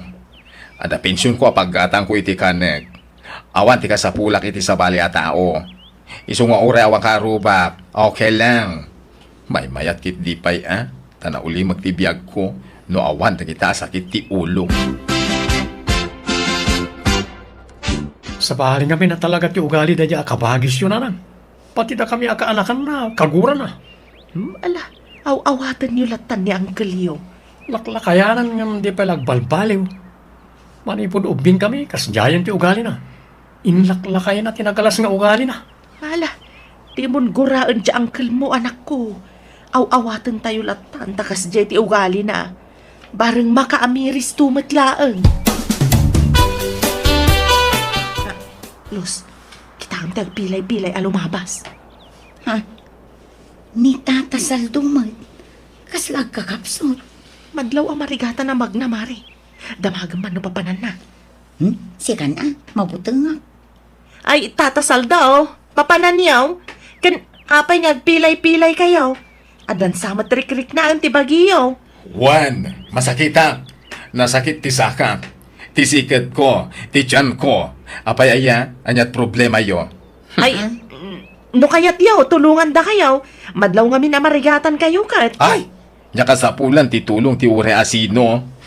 Adda pensionko a paggatangko iti kanek. Awan ti kasapulak iti sabali a tao. Isu nga uray awan kaarrubak, okay lang. Maymayat ketdi pay a, ta naulimek ti biagko no awan dagita a sakit ti ulo. Sabali ngamin a talaga ti ugali daydiay a kabagisyo, nanang. Pati dakami a kaanakanna, kagurana. Hmm, ala, aw-awatenyo lattan ni angkelyo. Laklakayanan ngem di pay la agbalbaliw. Manipud ubbingkami, kasdiayen ti ugalina. Inlaklakayna ti nagalas nga ugalina. Ala, dimon guraen ti angkelmo, anakko. Aw-awatentayo lattan ta kasdiay ti ugalina. Bareng makaamiristo met laeng. Ah, Luz, kitaem ti agpilay-pilay a lumabas. Ha? Ni Tata Saldo met? Kasla agkakapsut? Madlaw a marigatan a magna, Mare. Damagem man no papananna. Hmm? Sikan a, mabutengak. Ay, Tata Saldo, papananyo? Ken apay nga agpilay-pilay kayo? Addan sa met rikriknaen ti bagiyo. Wen, masakitak. Nasakit ti sakak, ti siketko, ti tianko. Apay aya, aniat problemayo? Ay, mm, no kayatyo, tulongandakayo. Madlaw ngamin a marigatan kayo ket. Ay, nia kasapulan ti tulong ti uray asino.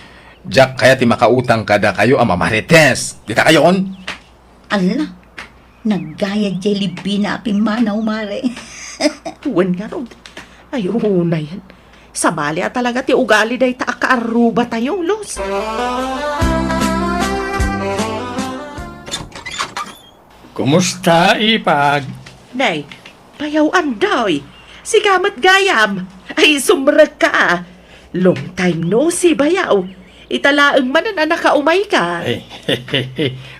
Diak kayat ti makautang kadakayo a mamarites. Dita kayon? Ala, Naggayad jay libbina a pimmanaw, mare. Wen ngarud. Ay, unayen. Sabali a talaga ti ugali dayta a kaarrubatayo, Los. Kumusta, Ipag? Nay, bayaw Andoy. Sika met gayam. Ay, sumrekka. Long time no see, bayaw. Ita laeng manen a nakaumayka. Ay,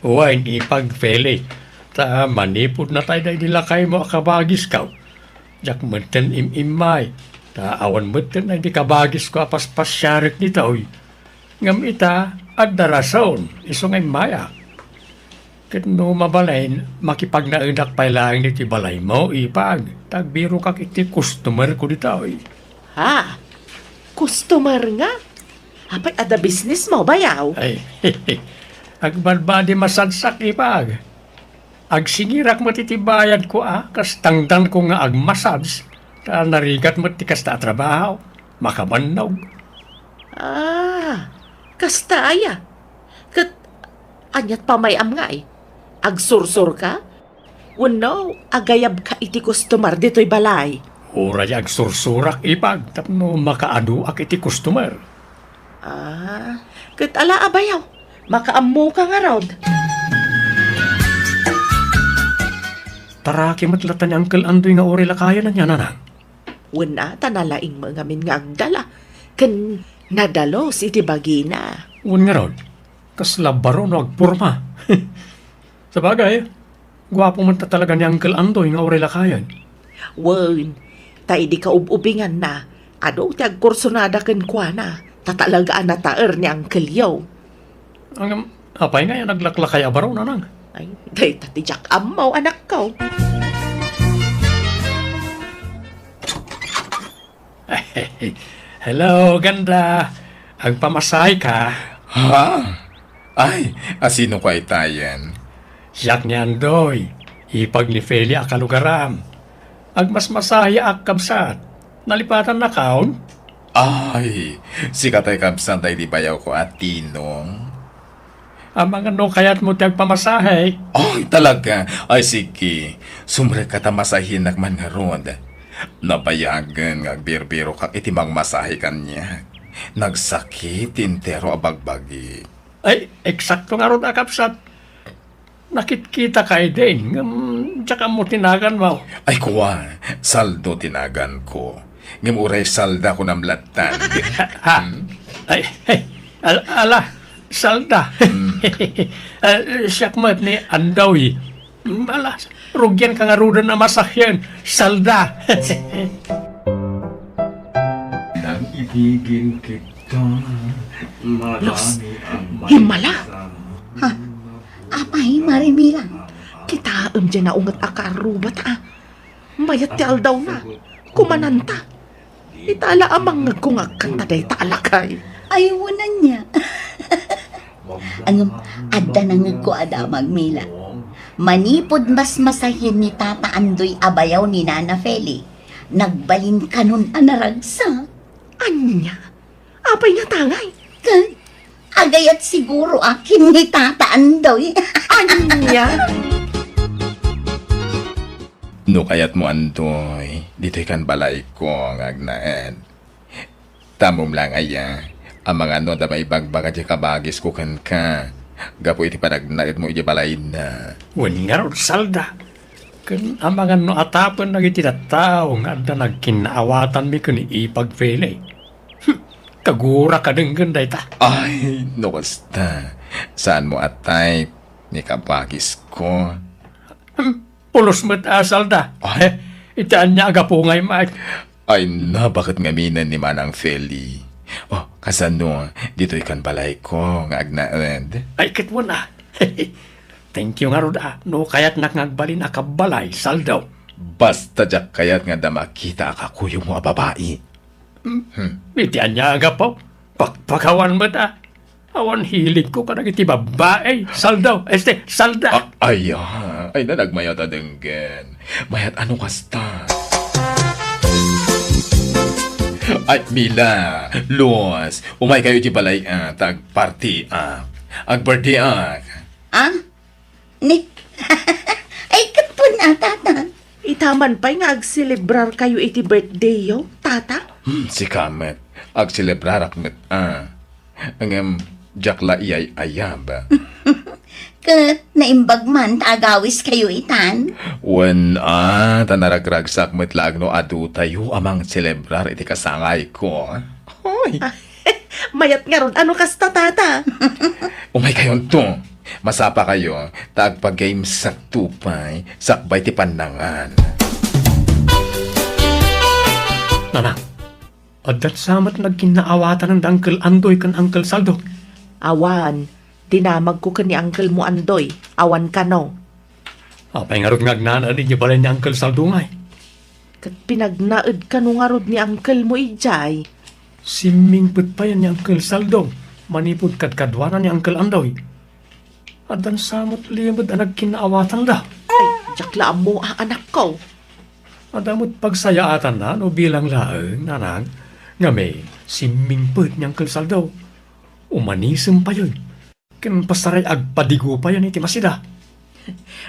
wen, Ipag Feli. Ta manipud natay daydi lakaymo a kabagisko. Diak metten im-immay, ta awan metten daydi kabagisko a paspasiarek ditoy. Ngem ita, adda rason, isu nga immayak. Ket no mabalin, makipagnaedak pay laeng ditoy balaymo, Ipag, ta agbirokak iti customerko ditoy. Ha? Customer nga? Apay, adda businessmo, bayaw? Ay, agbadbadi massage-ak, Ipag. Agsingirak met iti bayadko a kas tangdanko nga agmassage, ta narigat met ti kasta a trabaho, makabannog. Ah, kasta aya. Ket aniat pamay-am ngay? Agsursurka? Wenno agayabka iti customer ditoy balay? Uray agsursurak, Ipag, tapno makaaduak iti customer. Ah, ket ala a bayaw, makaammoka ngarud. Taraki met latta ni Uncle Andoy nga uray lakayen ania, Nanang? Wen a, ta nalaing met ngamin nga agdala, ken nadalus iti bagina. Wen ngarud, kasla baro no agporma. Sabagay, guapo met ta talaga ni Uncle Andoy nga uray lakayen. Wen, ta idi kaub-ubinganna, adu ti agkursunada kenkuana, ta talaga a nataer ni Uncle Yo. Ngem, apay ngay a naglaklakay a baro, Nanang? Ay, dayta ti diak ammo, anakko. Hello, ganda. Agpamasahe ka? Ha? Ay, asino ko ay tayen? Siak ni Andoy, ipag ni Feli a kalugaram. Agmasmasaheak, kabsat. Nalipatannakon? Ay, sika tay kabsat daydi bayawko a Tinong. Amangan no kayatmo ti agpamasahe? Ay, talaga? Ay, sige. Sumrekka ta masahenak man ngarud. Nabayagen nga agbirbirokak iti mangmasahe kaniak. Nagsakit ti entero a bagbagi. Ay, eksakto ngarud a kabsat. Nakitkitak idin, ngem diak ammo ti naganmo. Ay, kua, Saldo ti naganko. Ngem uray Salda kunam latta. Ha? Hmm? Ay, ay, al-, ala, Salda. Hmm. Ah, siak met ni Andoy. Hmm, ala, rugianka ngaruden a masahen, Salda. Nang ibigin kita, Los, marami ang himmala. Maysa. Ha? Apay, Mare Mila? Kitaem diay naunget a karrubat, a. Mayat ti aldawna. Kumananta. Ita la a mangngegko nga agkanta dayta a lakay. Ay, wen ania. Ngem, adda nangngegko a damag, Mila. Manipud masmasahen ni Tata Andoy a bayaw ni Nana Feli, nagbalin kanon a naragsak. Ania? Apay nga tangay? Ken, agayat siguro a ken ni Tata Andoy. Ania? No kayatmo, Andoy, ditoy kan balayko nga agnaed. Tamom lang aya, amangan no adda maibagbaga diay kabagisko kenka, gapu iti panagnaedmo idiay balayna. Wen ngarud, Salda. Ken amangan no atapen dagiti tattao nga adda nagkinnaawatanmi ken ni Ipag Feli. Hmm, kagurak a denggen dayta. Ay, no kasta, saanmo a type ni kabagisko. Hmm, pulos met a, Salda. Ay. Eh, iti ania a gapu ngay, Mike? Ay, nabaket ngamin ni Manang Feli. Oh, kasano, ditoy kan balayko nga agnaed? Ay, ket wen a. Thank you ngarud a, no kayatnak nga agbalin a kabbalay, Saldo. Basta diak kayat nga adda makita a kakuyogmo a babai. Hmm. Hmm. Iti ania a gapu? Pakpakawan met a. Awan hiligko kadagiti babbai, Saldo, este, Salda. Ah, ay, ah, ay, nanagmayat a denggen. Mayat a no kasta. Ay, Mila, Luz, umay kayo iti balay, ah, ta agparty, ah. Agparty, ah. Ah? Ni, Ay, ket wen a, Tata. Ita man pay nga agselebrar kayo iti birthday-yo, Tata? Hmm, sika met. Agselebrarak met, ah. Ngem, diak la iyay-ayab. Ket naimbag man ta agawis kayo itan? Wen, ah, ta naragragsak met laeng no adu tayo a mangselebrar iti kasangayko. Hoy! Mayat ngarud a no kasta, Tata. Umay kayonto. Masapa kayo, ta agpa-games sakto pay, sakbay ti pannangan. Nanang, adda sa met nagkinnaawatan da Uncle Andoy ken Uncle Saldo? Awan, dinamagko ken ni Uncle mo Andoy, awan kano. Apay ngarud nga agnaed idiay balay ni Uncle Saldo ngay? Ket pinagnaed kano ngarud ni Uncle mo idiay? Simmingpet payen ni Uncle Saldo manipud kadkaduana ni Uncle Andoy. Addan sa met limed a nagkinnaawatanda. Ay, diak la ammo, a, anakko. Adda met pagsayaatanna no bilang laeng, nanang, ngamin, simmingpet ni Uncle Saldo. Umanisem payen. Ken pasaray agpadigo payen iti masida.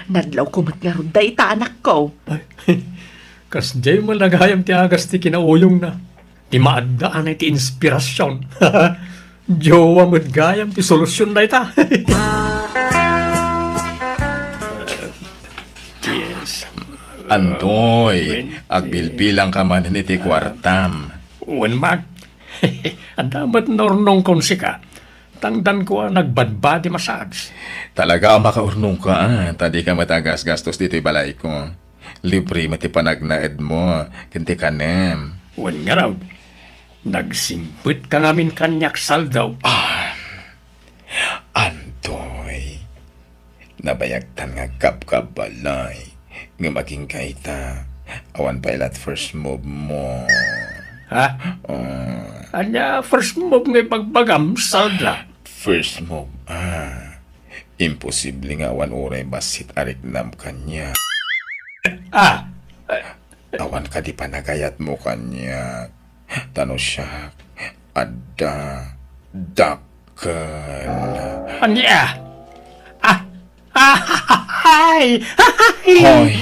Nadlawko met ngarud dayta, anakko. Ay, kasdiay met gayam ti agas ti kinauyongna. Ti maaddaanay ti inspirasyon. Jowa met gayam ti solusyon dayta. Yes. Andoy, agbilbilangka manen iti kuartam. Wen, Mac. Adda met nurnongkon sika. Tangdanko a nagbadbadi massage. Talaga a makaurnongka, ah, ta dika met agasgastos ditoy balayko. Libre met ti panagnaedmo ken ti kanem. Wen ngarud, nagsimpetka ngamin kaniak, Saldo. Ah, Andoy, nabayagtan nga agkabkabbalay, ngem agingga ita, awan pay la't first move mo. Ha? Oh. Ania first move nga ibagbagam, Salda? First move, ah. Imposible nga awan uray bassit a riknam kaniak. Ah! Awan kadi panagayatmo kaniak. Ta no siak, adda, dakkel. Ania? Ah! Ah! Ay! Hoy!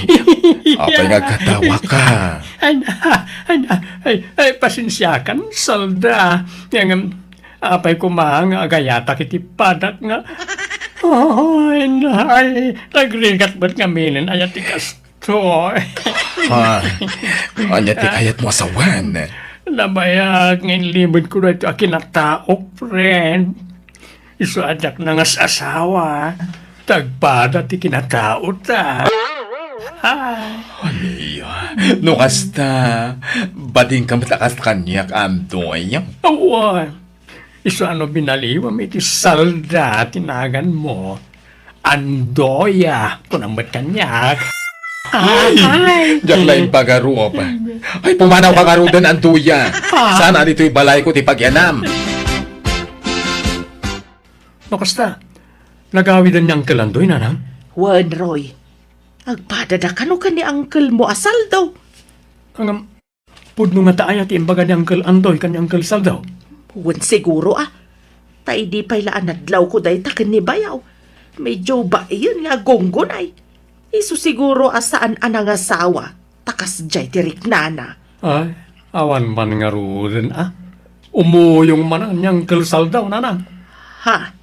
Apay nga agkatawaka? Ay, ay, ay, ay, ay, pasensiakan, Salda. Ngem, apay koma nga agayatak iti padak nga, ay, ay, nagrigat met ngaminen aya ti kastoy. Ha? Ania ti kayatmo a sawen? Nabayag nga inlimedko daytoy a kinataok, friend. Isu a diak nangas-asawa, ta agpada ti kinataota. Ay. Ania? No kasta, badingka met a kas kaniak, Andoy? Awan. Isu a no binaliwam iti Salda ti naganmo, Andoya, kunam met kaniak. Ay, ay. Diak la impagarup. Ay, pumanawka ngaruden, Andoya. Ah. Saan a ditoy balayko ti pagyanam? No kasta, nagawiden ni Uncle Andoy, nanang? Wen, Roy. Agpadada kano ken ni uncle mo a Saldo? Ngem, pudno ngata aya ti imbaga ni Uncle Andoy ken ni Uncle Saldo? Wen siguro, a. Ta idi pay la a nadlawko dayta ken ni bayaw, medyo baien nga agunggunay. Isu siguro a saan a nangasawa, ta kasdiay ti riknana. Ay, awan man ngaruden, a. Umuyong manen ni Uncle Saldo, nanang. Ha?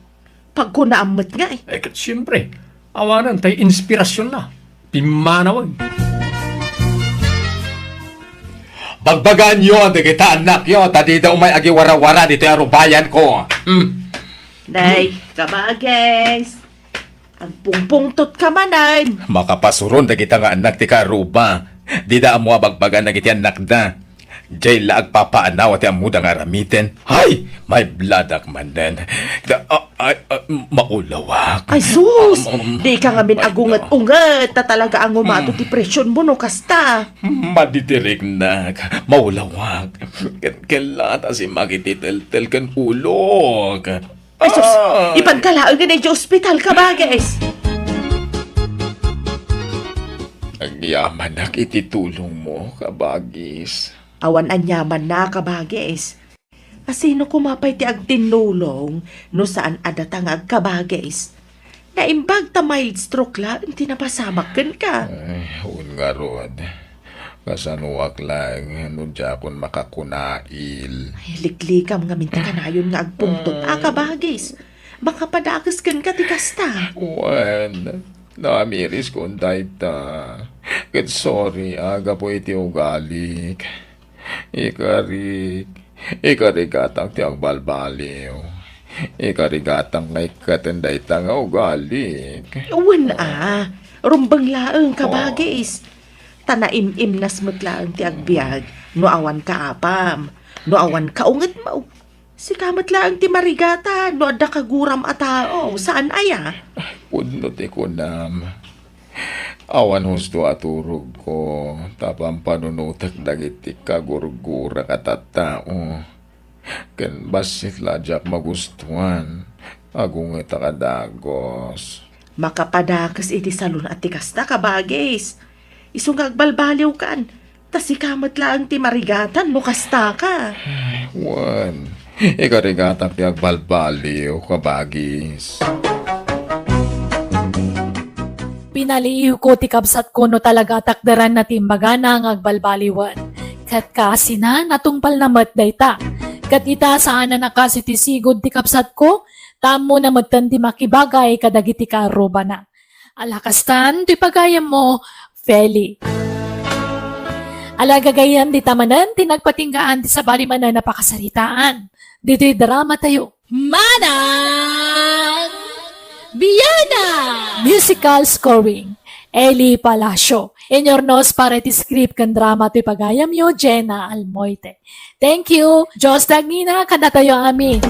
Pagkunaam met ngay. Eh, ket siempre, awanen tay inspirasionna. Pimmanawag. Bagbaganyo dagita annakyo, ta dida umay agiwarawara ditoy arubayanko. Hmm. Nay, kabages. Agpungpungtotka manen. Makapasuron dagita nga annak ti karuba. Dida ammo a bagbagan dagiti annakda. Jay la agpapaanaw ti ammoda nga aramiden. Hay! Maibladak manen. Da, a, a, a, maulawak. Ay, sus! Um, um, Di ka ngamin ay, agunget-unget, ta talaga a ngumato Hmm. ti presyon mo no kasta. Maditiriknak, maulawak. Ken, ken la ta simmaki ti teltel ken ulok. Ay, sus! Ah. Ipanka laengen idiay ospital, kabagis! Agyamanak iti tulongmo, kabagis. Awan anyamanna, kabagis. Asino koma pay ti agtinnulong no saan a data nga agkabagis? Naimbag ta mild stroke laeng ti napasamak kenka. Ay, wen ngarud. Kasanoak laeng no diakon makakunail. Ay, liklikam ngamin ti kanayon nga agpungtot a kabagis. Makapadakes kenka ti kasta. Wen, naamiriskon dayta. Ket sorry a gapu iti ugalik. Ikarik, ikarigatak ti agbalbaliw. Ikarigatak nga ikkaten dayta nga ugalik. Wen a, rumbeng laeng kabagis. Ta naim-imnas met laeng ti agbiag no awan ka apam, no awan ka ungedmo. Sika met laeng ti marigatan no adda kaguram a tao, saan aya? Pudno ti kunam. Awan husto a turogko, ta pampanunotek dagiti kagurgurak a tattao. Ken bassit la diak magustuan, agungetak a dagus. Makapadakes iti salun a ti kasta, kabagis. Isu nga agbalbaliwkan, ta sika met laeng ti marigatan no kasta ka. Wen, ikarigatak ti agbalbaliw, kabagis. Pinaliiwko ti kabsatko no talaga takderanna ti imbagana nga agbalbaliwen. Ket kaasina, natungpalna met dayta. Ket ita, saanan a kas iti sigud ti kabsatko, ta ammona metten ti makibagay kadagiti kaarrubana. Ala kastan, ti pagayammo, Feli. Ala gagayyem, dita manen ti nagpatinggaan ti sabali manen a pakasaritaan ditoy drama tayo. Manang Biana! Musical scoring, Eli Palacio. Inyurnos para iti script ken drama toy pagayamyo, Jenna Almoite. Thank you. Dios ti agnina kadatayo amin.